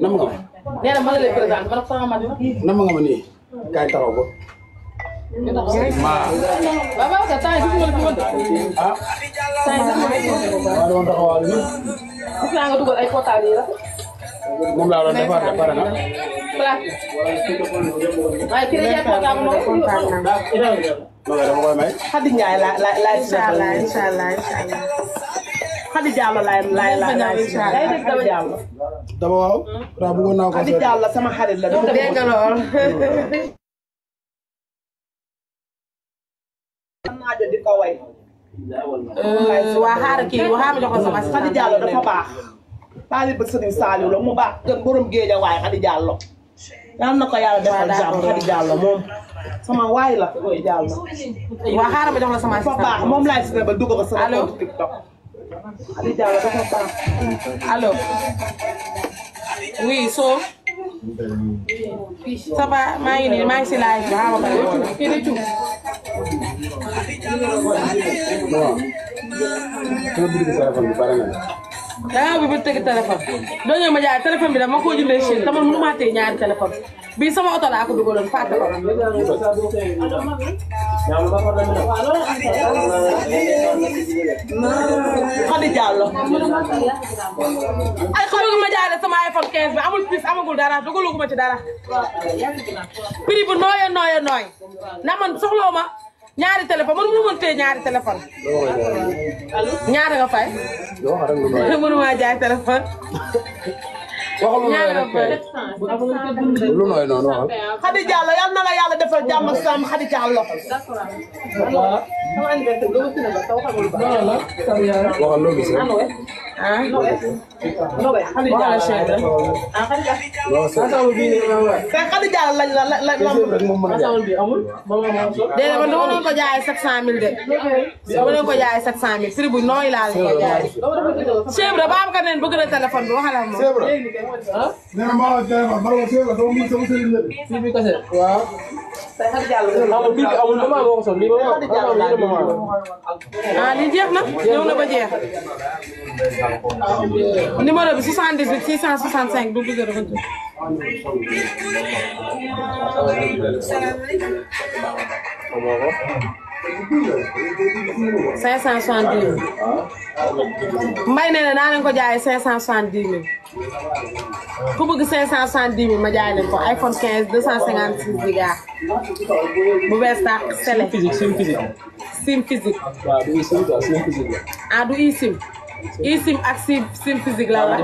nam nga ma. nee na ma la lay présenté man sama mat ma. nam nga ma nii. kaay taxaw ko. waaw ka temps yi gis nga li ah. waaw dama taxawal nii. gis naa nga dugal ay portail yi la. moom laa doon defar de pare na. waaye kii la jaay portable moom. dama koy may. Xadi Njaay la inshallah. Xadi Diallo laay Xadi Diallo. dama waaw. daa bëggoon naa ko. Xadi Diallo sama xarit la. dégg nga lool. naa jot di ko way. waa xaaral kii waxaa ma jox ko sama. Xadi Diallo dafa baax. taalibe Sëriñ Saaliw la mu baax gën borom géej a waay Xadi Diallo. yal na ko yàlla defal jàmm Xadi Diallo moom sama waay la Xadi Diallo. waa xaaral ma jox la sama. dafa baax moom laay si ne ba dugg ko sama compte TikTok. Xadi Diallo dafa baax. allo. oui so. ça va maa ngi nii maa ngi si laaj bi xaaral ma bi ba tëgg téléphone doo ñëw ma jaay téléphone bi dama ko jëndee Chine te man mënu maa téye ñaari téléphone bii sama oto laa ko dugaloon fàtte ko. Khady Diallo. ay xam nga ma jaay sama iPhone 15 bi amul plus amagul dara dugaluguma ci dara. prix bu nooyee nooy ndax man soxloo ma ñaari téléphone man mënu ma téye ñaari téléphone. ñaata nga fay. mënu maa jaay téléphone. ñaata nga fay. lu nooy noonu waxal. Khady Diallo yal na la yàlla defal jàmm ak salaam Khady Diallo. waxal loo gis rek. ah. te Khady Diallo lañ la déedéet man dama doon ko jaayee 700000 de. dama doon ko jaayee 700000 prix bu nooy laa leen ko jaayee. Cheikh Ibra Babacar neen bëgg na téléphone bi waxal ak moom. nee na maa téléphone ma ne ko Cheikh dama mun sama sëriñ la de. fii bi kase. waaw. amul bii amul maman moo ko sol lii maman. ah lii jeex na ñëw na ba jeex. numéro bi 78 665 du bëgg a rëdd. 570 000. Mbaye nee na naa leen ko jaayee 570 000. ku bëgg 570 000 ma jaay leen ko iPhone 15 256 giga bu bees tàq télé. sim physique. sim physique. waaw du sim quoi sim physique la. ah du eSIM. eSIM ak sim physique la la.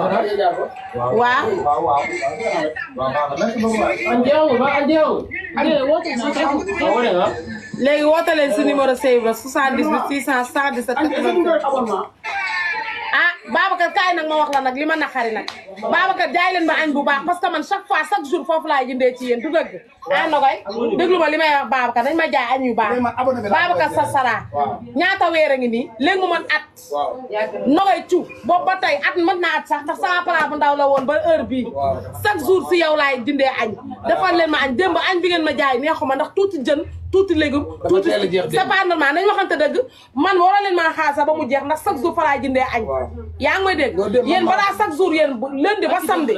waaw. léegi woote leen si numéro Cheikh Ibra 78 617 ah Babacar kaay nag ma wax la nag li ma naqari nag Babacar jaay leen ma añ bu baax parce que man chaque jour foofu laay jëndee ci yéen du dëgg ah Nogoy déglu ma li may wax Babacar dañ ma jaay añ yu baax Babacar Sarsara ñaata weer a ngi nii léegi mu man at Nogoy cu boobu ba tey at mën naa at sax ndax sama plat bu ndaw la woon ba heure bii chaque jour si yow laay jëndee añ defal leen ma añ démb añ bi ngeen ma jaay neexuma ndax tuuti jën tuuti légume tuuti c'est pas normal nañ waxante dëgg man war leen maa xaar sax ba mu jeex ndax chaque jour fa laay jëndee añ yaa ngi may dégg yéen balaa chaque jour yéen lundi ba samedi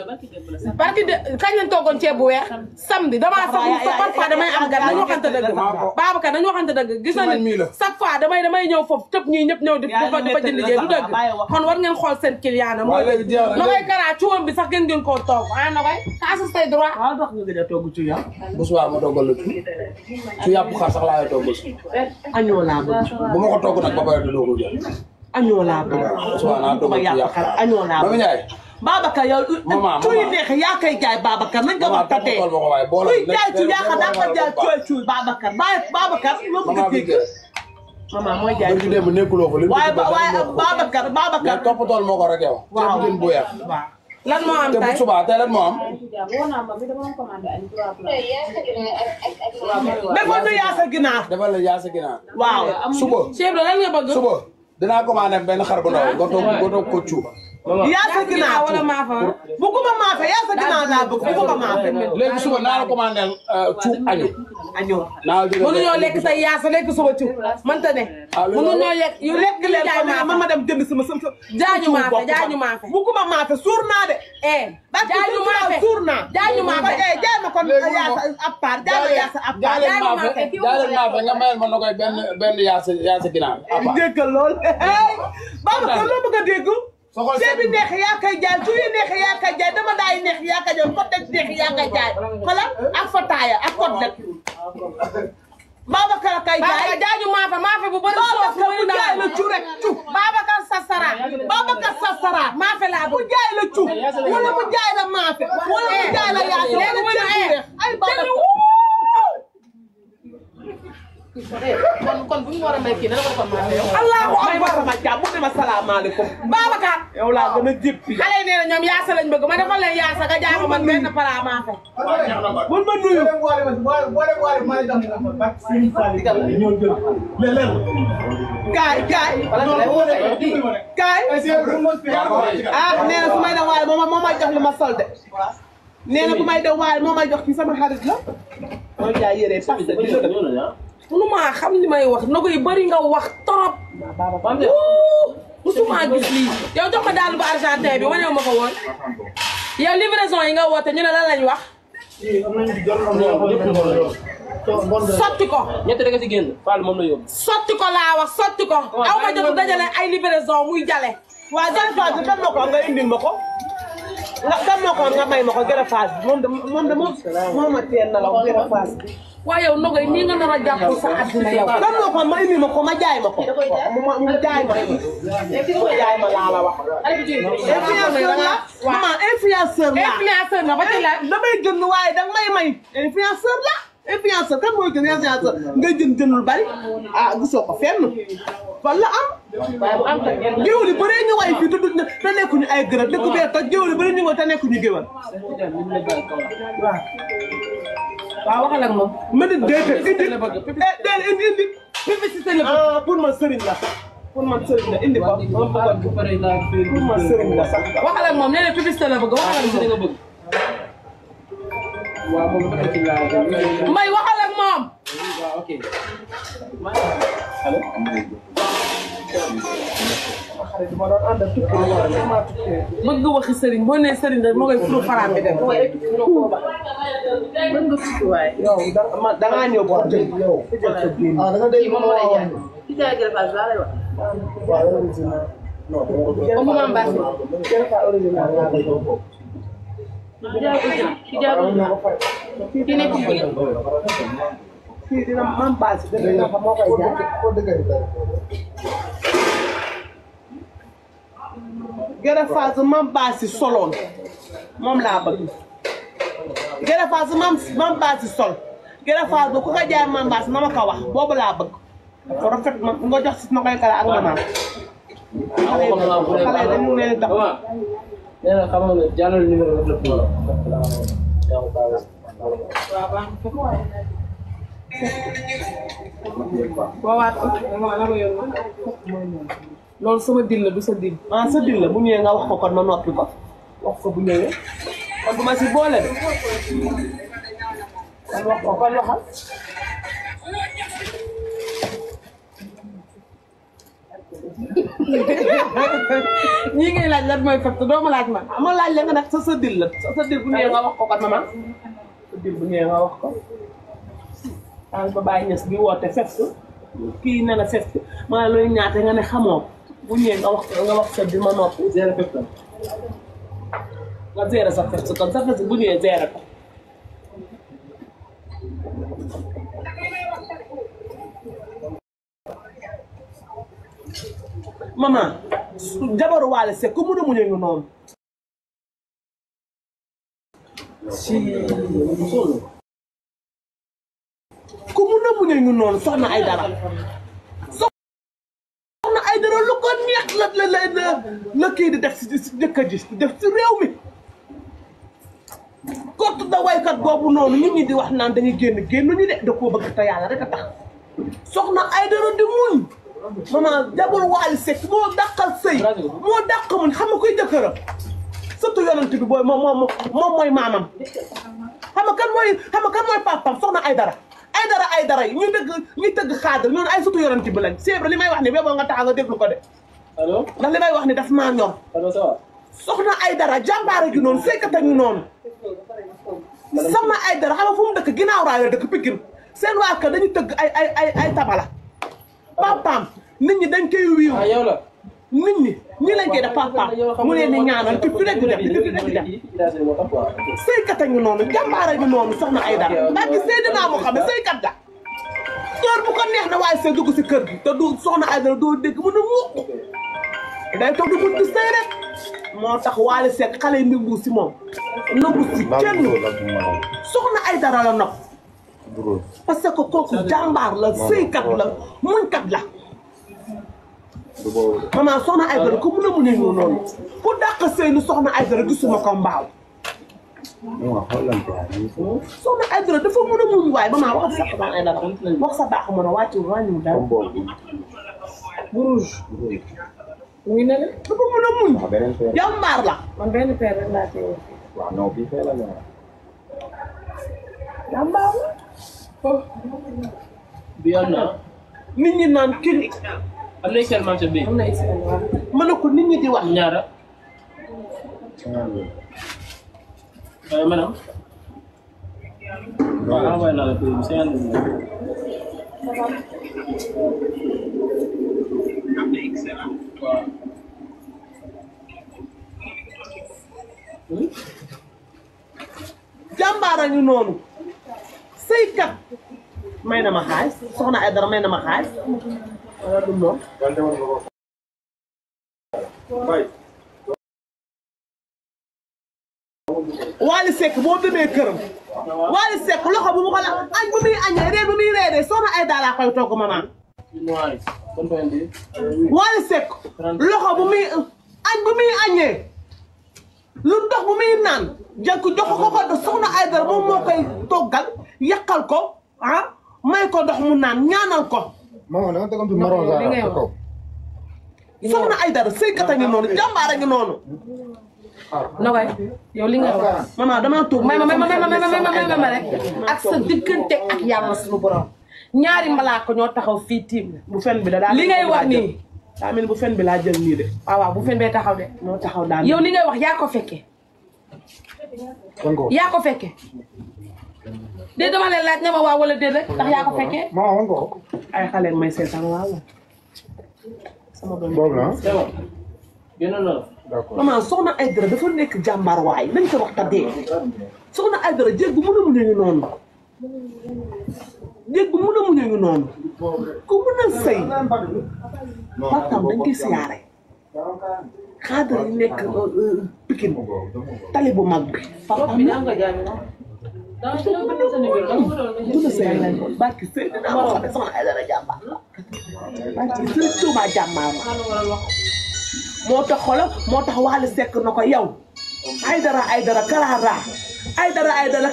parce que kañ lañ toogoon ceeb bu weex samedi damaa sax parfois damay am gan nañ waxante dëgg Babacar nañ waxante dëgg gis na ni chaque fois damay ñëw foofu tëb ñii ñëpp ñëw di fa jënd jee du dëgg kon war ngeen xool seen client na mooy Nogoy Kara cuwam bi sax gën koo toog ah Nogoy kaasas tay droit dox nga gëj a togg ci ya bu subaa ma toggal la ci yàpp xar sax laa togg si. añoo laa bëgg bu ma ko togg nag ba pare du doogul jël. añoo laa bëgg subaa naa togg ci yàpp xar añoo laa Mami Ndiaye. Babacar yow cuy neex yaa koy jaay Babacar nañ nga wax tatee kuy jaay cuy yaa xam daa ko jaay cuy Babacar Babacar loo bëgg a dégg maman mooy jaay ci démb nekkuloo ko li waaye Babacar mais toppatool moo ko rek yow. waaw ceeb bu yeex. lan moo am te bu tey subaa tey lan moo am. dafa nu yaa sa ginaar defal la yaa sa ginaar. waaw suba Cheikh Ibra lan nga bëgg suba dinaa commandé benn xar bu ndaw nga toog ko cuub. yaa sa ginaar wala maafa bugguma maafe yaa sa ginaar laa bëgg bugguma maafe léegi suba naa la commandé cuub añu. añoo naa la mënuñoo lekk say yaasa lekk suba ci mënta ne mënuñoo lekk yu lekk li jaay maafe ma dem jënd sama jaaju maafe bugguma maafe suur naa de jaaju maafe suur naa jaaju maafe jaay ma kon yaasa ab part jaay ma yaasa ab part jaay leen maafe nga mayal ma na koy benn yaasa ginaar dégg lool Babacar loo bëgg a dégg ceeb bi neex yaa koy jaay su yi neex yaa koy jaay dama daay neex yaa koy jaay côtelette neex yaa koy jaay xoolal ak fataaya ak côtelette Babacar kay jaay jaaju maafe bu bëri soos Babacar bu jaay la cu rek cu Babacar Sarsara maafe laa bu jaay la cu wala mu jaay la maafe wala mu jaay la yaasa léegi mu ne ay Babacar kon bu ñu war a may kii dana ko kon maafe yow Allahu akbar ma jàmm mu ne ma salaamaaleykum Babacar yow laa gën a jéppi xale yi nee na ñoom yaasa lañ bëgg ma defal leen yaasa nga jaay ma man benn para maafe bul ma nuyu kaay ah nee na su may dem waale moo may jox li ma sol de nee na bu may dem waale moo may jox ci sama xarit la mooy jaay yére parce que mënuma xam li may wax Nogoy yi bari nga wax trop. musuma gis lii yow jox ma daal bu argentin bi wanewu ma ko woon. yow livraison yi nga woote ñu ne lan lañ wax. sotti ko. ñett rek ci génn Fall moom la yóbbu. sotti ko laa wax sotti ko. aw ma jot dajale ay livraison muy jale. waaw greffage bi kan moo ko nga indil ma ko. nga kan moo ko nga may ma ko greffage bi moom ma teel na la greffage bi. waaye yow Nogoy nii nga nar a jàpp sa àddina yow. kan moo ko ma indil ma ko ma jaay ma ko. mu jaay ma ko. jaay ma laa la wax. influenceur la maman influenceur la. influenceur nga ba ci la. damay jënd waaye danga may influenceur la. influenceur kan mooy gën influenceur ngay jëndul bari ah gisoo ko fenn fan la am. géwél yi bëree ñu way fii te nekkuñu ay gërëm dëkk bee toj géwél yi bëree ñu way te nekkuñu géwél. waaw waxal ak moom. ma ne déedéet indi. publicité la bëgg. ah pour man sëriñ la. pour man sëriñ la indi ko. pour man sëriñ la sax. waxal ak moom nee na publicité la bëgg waxal ak moom. waaw moom dafa ci laa May waxal ak moom. waaw ok. bëgg waxi sëriñ boo nee sëriñ rek moo koy furu faraam bi dem. mën nga sutu waay. yow da ngaa ñëw boo jël yow. ah da nga dégg moom lay jaay. ci jaay greffage laa lay wax. comme maam Bass bi. ci jaay ci nekk fii dina maam Bass dina fa moo koy jaay. greffage maam Bass soloon moom laa bëgg. greffage maam Bass sol greffage bu ku ko jaay maam Bass na ma ko wax boobu laa bëgg. dafa rafet ma nga jox si na koy kala ak maman. xale yi dañu leen tax. nee na xam nga jàllal numéro bi la pour waawaat ko loolu sama dil la du sa dil. ah sa dil la bu ñëwee nga wax ko kon ma noppi ko wax ko bu ñëwee kon du ma si boole de kon wax ko kon waxal. ñii ngay laaj lan mooy fekk doo ma laaj man. ma laaj la nga nag sa dil la sa dil bu ñëwee nga wax ko kon maman sa dil bu ñëwee nga wax ko. daal ba bàyyi ñes bi woote fekk kii ne la fekk maa looy ñaate nga ne xamoo bu ñëwee nga wax sa dil ma noppi. zéro fekk nga zéro sa fekk kon sa fekk bu ñëwee zéro ko. maman jabaru Wally Seck ku mun a muñe ñu noonu. ku mun a muñe ñu noonu soxna ay dara. soxna ay dara lu ko neex la kii di def si jëkkër ji def si réew mi. kott da waykat boobu noonu nit ñi di wax naan dañuy génn ñu de da koo bëgg te yàlla rek a tax. soxna ay dara di muñ. maman jabaru Wally Seck moo dàqal sëy moo dàq muñ xam nga koy jëkkëram surtout yonent bi booy moom mooy maamam xam nga kan mooy papam soxna ay dara yi ñu tëgg xaadal ñoonu ay surtout yonent bi lañ c'est vrai li may wax ni béboo nga tax nga déglu ko de allo ndax li may wax ni daf maa ñor allo ça va soxna ay dara jàmbaare gi noonu sëykata ñu noonu soxna ay dara xam nga fu mu dëkk ginnaaw raay la dëkk Pikine seen waa kër dañu tëgg ay tabala papaam nit ñi dañ koy wiiw ah yow la nit ñi lañ koy def papaam mu leen di ñaanal te fi rek di def sëykat a ñu noonu jàmbaara ñu noonu soxna ay dara ndax gi sëy dinaa moo xam ne sëykat la heure bu ko neex na waaye sëy dugg si kër gi te du soxna ay dara doo dégg mën a muuk day toog di buntu sëy rek moo tax Wally Seck xale yi nëbbu si moom nëbbu si kenn soxna ay dara la nopp parce que kooku jàmbaar la sëykat la muñkat la maman soxna ay dara ko mun a muñe ñu noonu ku dàq sëy lu soxna ay dara gisuma ko mbaaw soxna ay dara dafa mun a muñ waaye maman wax sa soxna ay dara wax sa baax mën a wàññiwul dara bu rouge mu ngi ne la. dafa mun a muñ jàmbaar la man benn paire rek laa téye. waaw non bii fee la ñu jàmbaar la bi am na. nit ñi naan kii am na excel marché bi. am na excellent waaw. ma ne ko nit ñi di wax. ñaara. maanaam. waaw envoyé naa la ko 50 waaw. jàmbaar a ngi noonu sëykat may na ma xaalis soxna ay dara may na ma xaalis wala du moom Wally Seck boo demee këram Wally Seck loxo bu mu ko la añ bu muy añee réer bu muy reeree soxna ay dara koy togg maman Wally Seck loxo bu muy añ bu muy añee lu ndox bu muy naan jël ko jox ko soxna ay dara moom moo koy toggal yàqal ko ah may ko ndox mu naan ñaanal ko. maman da nga tegoon tuuti marron li ngay wax soxna ay dara sëykat a ngi noonu jàmbaar a ngi noonu. Nogay yow li nga wax. maman damaa toog. may ma rek ak sa diggante ak yàlla suñu borom ñaari malaaka ñoo taxaw fii tiim bu fen bi da daal li ngay wax nii. daa mel ni bu fen bi laa jël nii de. waaw bu fen bee taxaw de. moo taxaw daal yow li ngay wax yaa ko fekkee. yaa ko fekkee. déet dama leen laaj ne ma waaw wala déet rek ndax yaa ko fekkee. maman wan ko. ay xale may seetaan waaw. sama doom boobu la c'est bon. génnoon na la. d'accord maman soxna Aïdara dafa nekk jàmbaar waay nañ ko wax ta dee soxna Aïdara jéeg bu mën a muñe ngi noonu jéeg bu mën a muñe ngi noonu ku mën a sëy waxtaan dañ koy siyaare xaadar yi nekk Pikine tali bu mag bi papaam la duna sëy lañ ko barki sëy dinaa moo xam ne soxna Aïdara jàmbaar la barki sëy Tuubaa jàmbaar la moo tax xoolal moo tax Wally Seck na ko yow Aïdara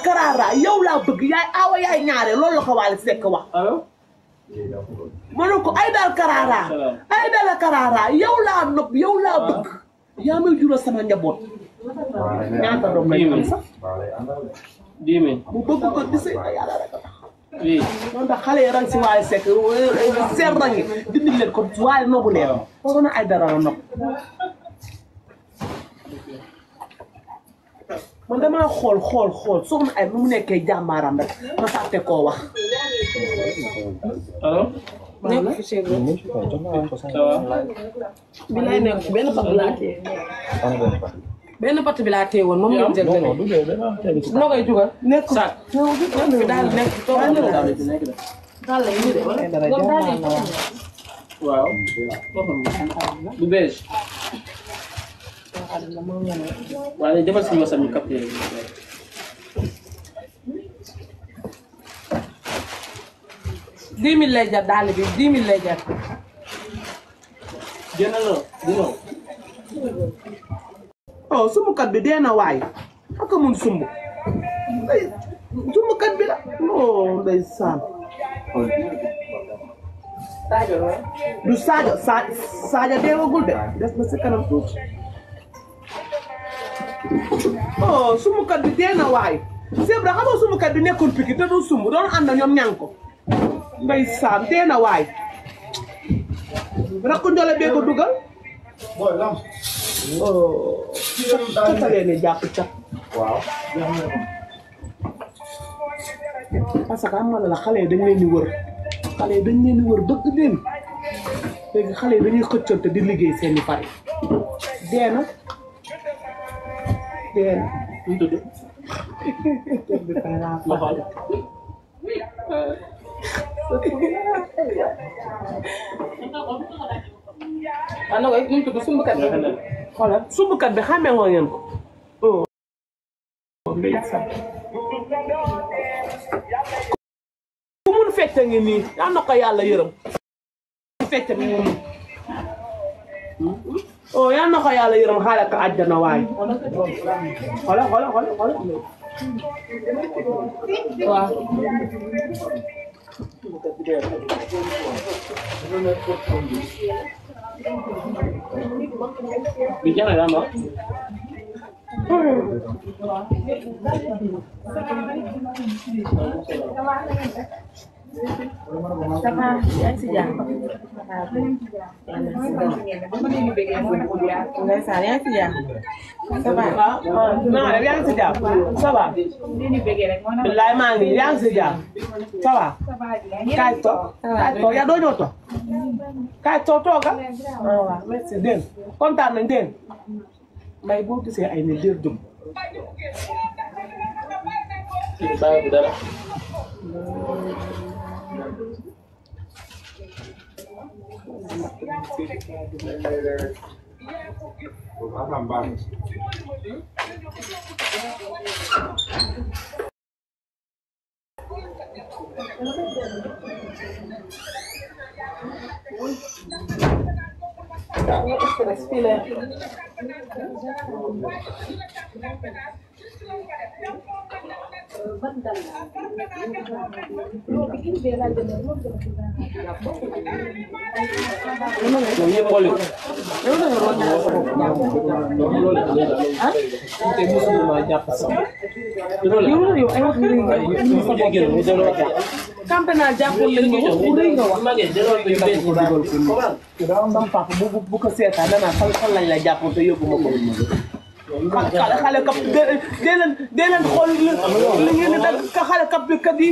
Karara yow laa bëgg yaay awa yaay ñaare loolu la ko Wally Seck wax. allo. ma ne ko Aïdara Karara yow laa nopp yow laa bëgg yaa may jural sama njaboot. ñaata doom lay am sax. 10 000. mu bëgg ko di sëy na yàlla rek a tax. oui. noonu tax xale yi rang si Wally Seck seen rang yi dindi leen ko waaye noobu leen. soxna Aïdara la nopp. man damaa xool soxna ay nu mu nekkee jàmbaaram rek ma fàtte koo wax. allo. nekk fi chez vous. ça va. bi lay nekk benn pat bi laa téye. benn pat bi laa téye woon moom ngeen jël télé. noo koy jugal. nekk sac. fi daal nekk toog daal la ñu de wala. waaw. bu beige. waaye defal si ma sami capté. 10 000 lay jar daal bi 10 000 lay jar. génn na dina. oh sumukat bi dee na waay ak a mun sumb sumukat bi la non ndeysaan du Sadio deewagul de des na si kanam tuuti oh sumukat bi dee na waay c'est vrai xam nga sumukat bi nekkul Pikine te du sumb doon ànd ñoom ñàng ko ndeysaan dee na waay rakku njole bee ko dugal oh catalee ne jàpp cat waaw parce que am na la xale yi dañ leen di wër bëgg leen léegi xale yi dañuy xëccante di liggéey seeni pare dee na ñu tudd. ma xool. ah non ñu tudd sumbukat bi. xoolal sumbukat bi xàmmee ngoo ngeen ko oh ndeysaan ku mun fecc ngi nii yaa na ko yàlla yërëm fecc mi ngi nii oh yaa na ko yàlla yërëm xaaral ko àjjana waay xoolal waaw. bi jeex na daal Ça va, yaa ngi si jàmm. Ndeysaan yaa ngi si jàmm. Ça va. Non, yaa ngi si jàmm. Ça va. Bilaay maa ngi yaa ngi si jàmm. Ça va. Kaay toog. Kaay toog yaa doo ñëw toog. Kaay toog toogal. Waaw merci dégg nga kontaan nañ dégg nga. Mbay boo gisee ay ne dér dugg. Bàyyi dara. Campena jàppul leen ma wax bu rëy nga wax. bu ko seetaan danaa fan lañ la jàppoon te yóbbu ma ko. xale kap dee leen xool li ngeen di dagg xale kap bi kat yi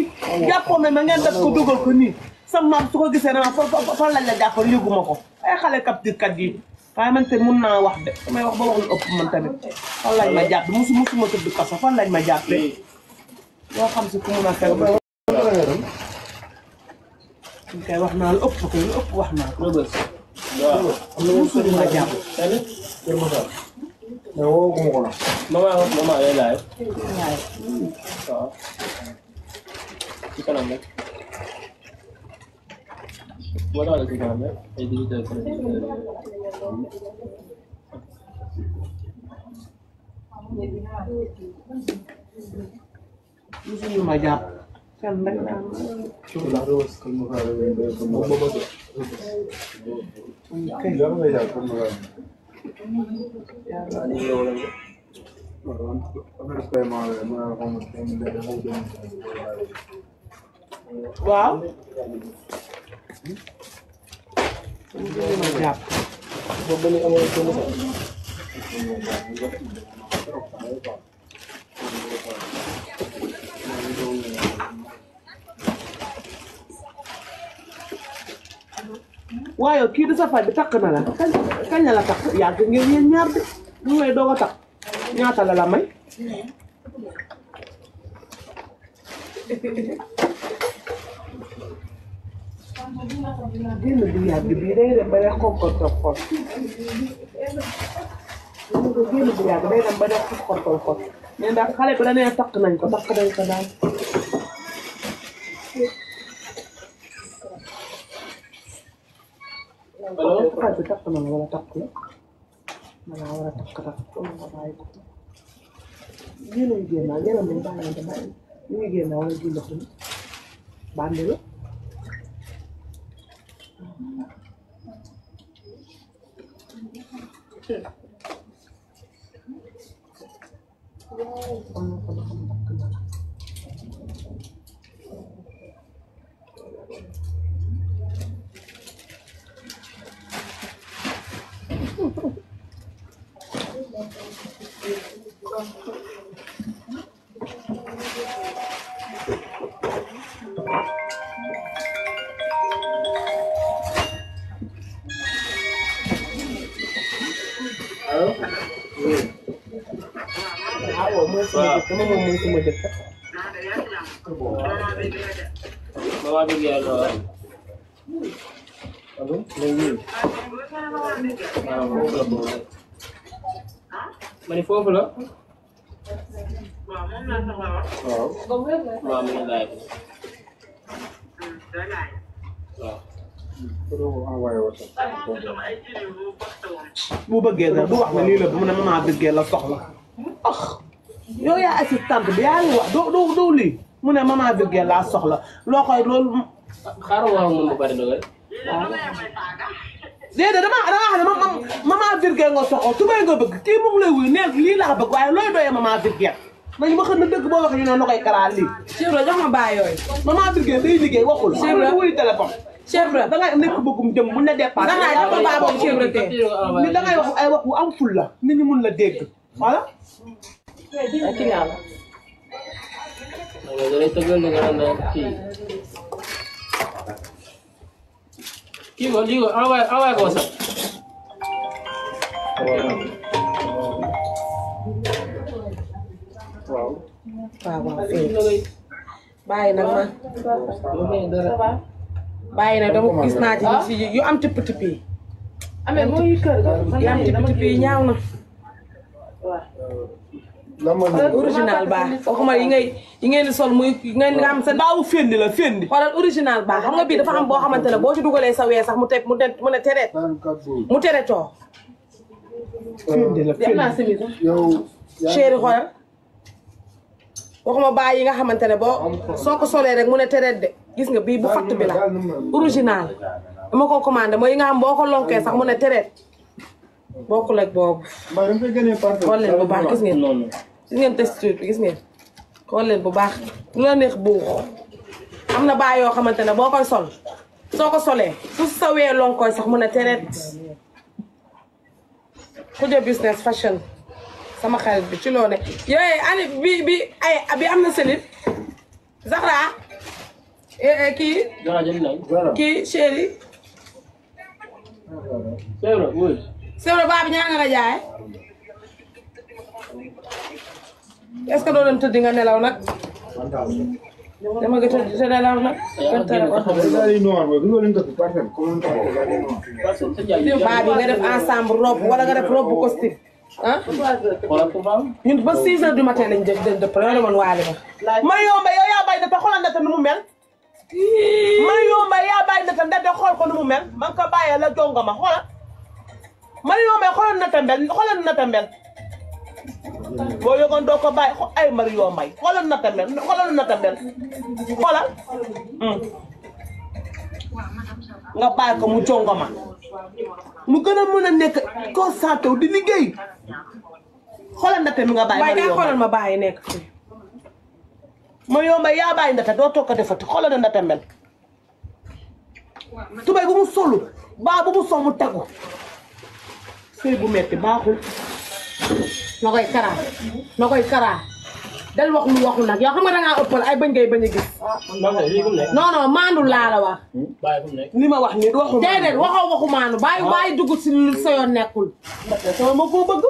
jàppoon na ma ngeen def ko dugal ko nii sama maam su ko gisee dama fan lañ la jàppoon yóbbu ma ko ay xale kap bi kat yi waaye man te mun naa wax de damay wax ba wax lu ëpp man tamit fan lañ ma jàpp musuma tëdd kaso fan lañ ma jàppee yoo xam si ku mun a fekk kay wax naa lu ëpp ko lu ëpp wax naa ko. musuñu ma jàpp. Mama ay laay. Waaw. Ci kanam rek. Boo taxawee ci kanam rek ay digital musuñu ma jàpp. kan nag waaw. ma jàpp. waaye kii du sa faj bi takk na la kañ la takk yàgg ngeen yéen ñaar de mu lay doog a takk ñaata la may. génn bi yàgg bii day dem ba def xonkortol xol génn bi yàgg day dem ba def xonkortol xol mais ndax xale bi da nee takk nañ ko daal. allo. xale bi takk na la wala takk la wala war a takk wala nga bàyyi ko génn yu génn naa génn nañ bàyyi ñu ngi génn wala génn ko bandi la. Mama bi yàlla waaw. Allo. Ma ne foofu la. Waaw. Waaw mi ngi laaj. Waaw. bu bëggee nag du wax ne lii la bu mu ne maman bëggee la soxla yow yaa assistante bi yaa ngi wax doo lii mu ne maman bëggee laa soxla loo koy loolu. xaaral ma wax ba pare dogal. déedéet dama wax ne maman bëggee nga soxla su may nga bëgg kii moom lay wuyu neel lii laa bëgg waaye looy doyee maman bëggee nañu ma xam ne dëgg boo waxee ñu ne na koy karaa lii. Cheikh Ibra jox ma baa yooyu. maman Birgué day liggéey waxul. Cheikh Ibra wuy téléphone. Cheikh Ibra da ngay nekk bëggum jëm mun na départ. Zahra jox ma baa boobu Cheikh Ibra tee. ni da ngay wax ay wax bu am ful la nit ñi mun la dégg voilà. ak kii yàlla. da lay tëggal li nga naan kii ko lii ko envoyé ko sax. waaw. bàyyi nag ma. bàyyi nag dama gis naa ci yu am tipp tipp yi. amee moo ngi kër ga. yu am tipp tipp yi ñaaw na. original baax waxuma yi ngeen di sol muy ngeen nga am sa baawu fendi la fendi. xoolal original baax xam nga bii dafa am boo xamante ne boo ci dugalee sa wee sax mu ne tereet mu teretoo. fendi la fendi. chéri xoolal waxuma baa yi nga xamante ne boo soo ko solee rek mu ne tereet de gis nga bii bu fatt bi la original dama ko commandé mooy yi nga xam boo ko lonkee sax mu ne tereet bokkul ak boobu. xool leen bu baax gis ngeen texture bi gis ngeen xool leen bu baax lu la neex buux am na baa yoo xamante ne boo koy sol soo ko solee su sa wee lonkooy sax mu ne tereet. Khoudia business fashion sama xarit bi ci loo ne yooyu ani bi am na selit Zahra kii chéri Sèvres baa bi ñaa nga la jaay est-ce que doo dem tëddi nga nelaw nag dama nga tëdd te nelaw nag baa bi nga def ensemble robe wala nga def robe costume ah ñun ba 6 heures du matin lañ def dëpp loolu man waale ba ma yomba yow yaa bay data xoolal ndata nu mu mel. ma yomba yaa bay data ndata xool ko nu mu mel man ko bàyyee la jonga ma xoolal. ma yomba xoolal nata mbel boo yëgoon doo ko bàyyi ay mari yombay xoolal nata mbel xoolal nga bàyyi ko mu jonga ma mu gën a mën a nekk concentré wu di liggéey xoolal nata mi nga bàyyi waaye kaa xoolal ma bàyyi nekk fii ma yomba yaa bàyyi ndata doo toog ko defati xoolal na ndata mbel tubay bu mu solu baa bu mu sol mu tegu sëy bu metti baaxul na koy karaa del wax lu waxul nag yow xam nga dangaa ëppal ay bañ ngay bañ a gis non maandu laa la wax li ma wax nii waxu déedéet waxoo waxu maandu bàyyi dugg si lu sa yoon nekkul sama ma koo bëgg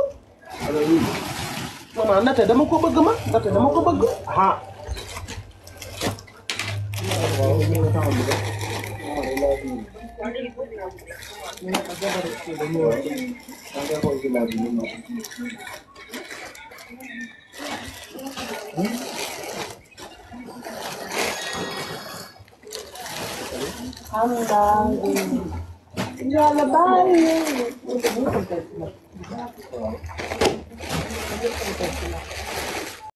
maman nate dama ko bëgg ah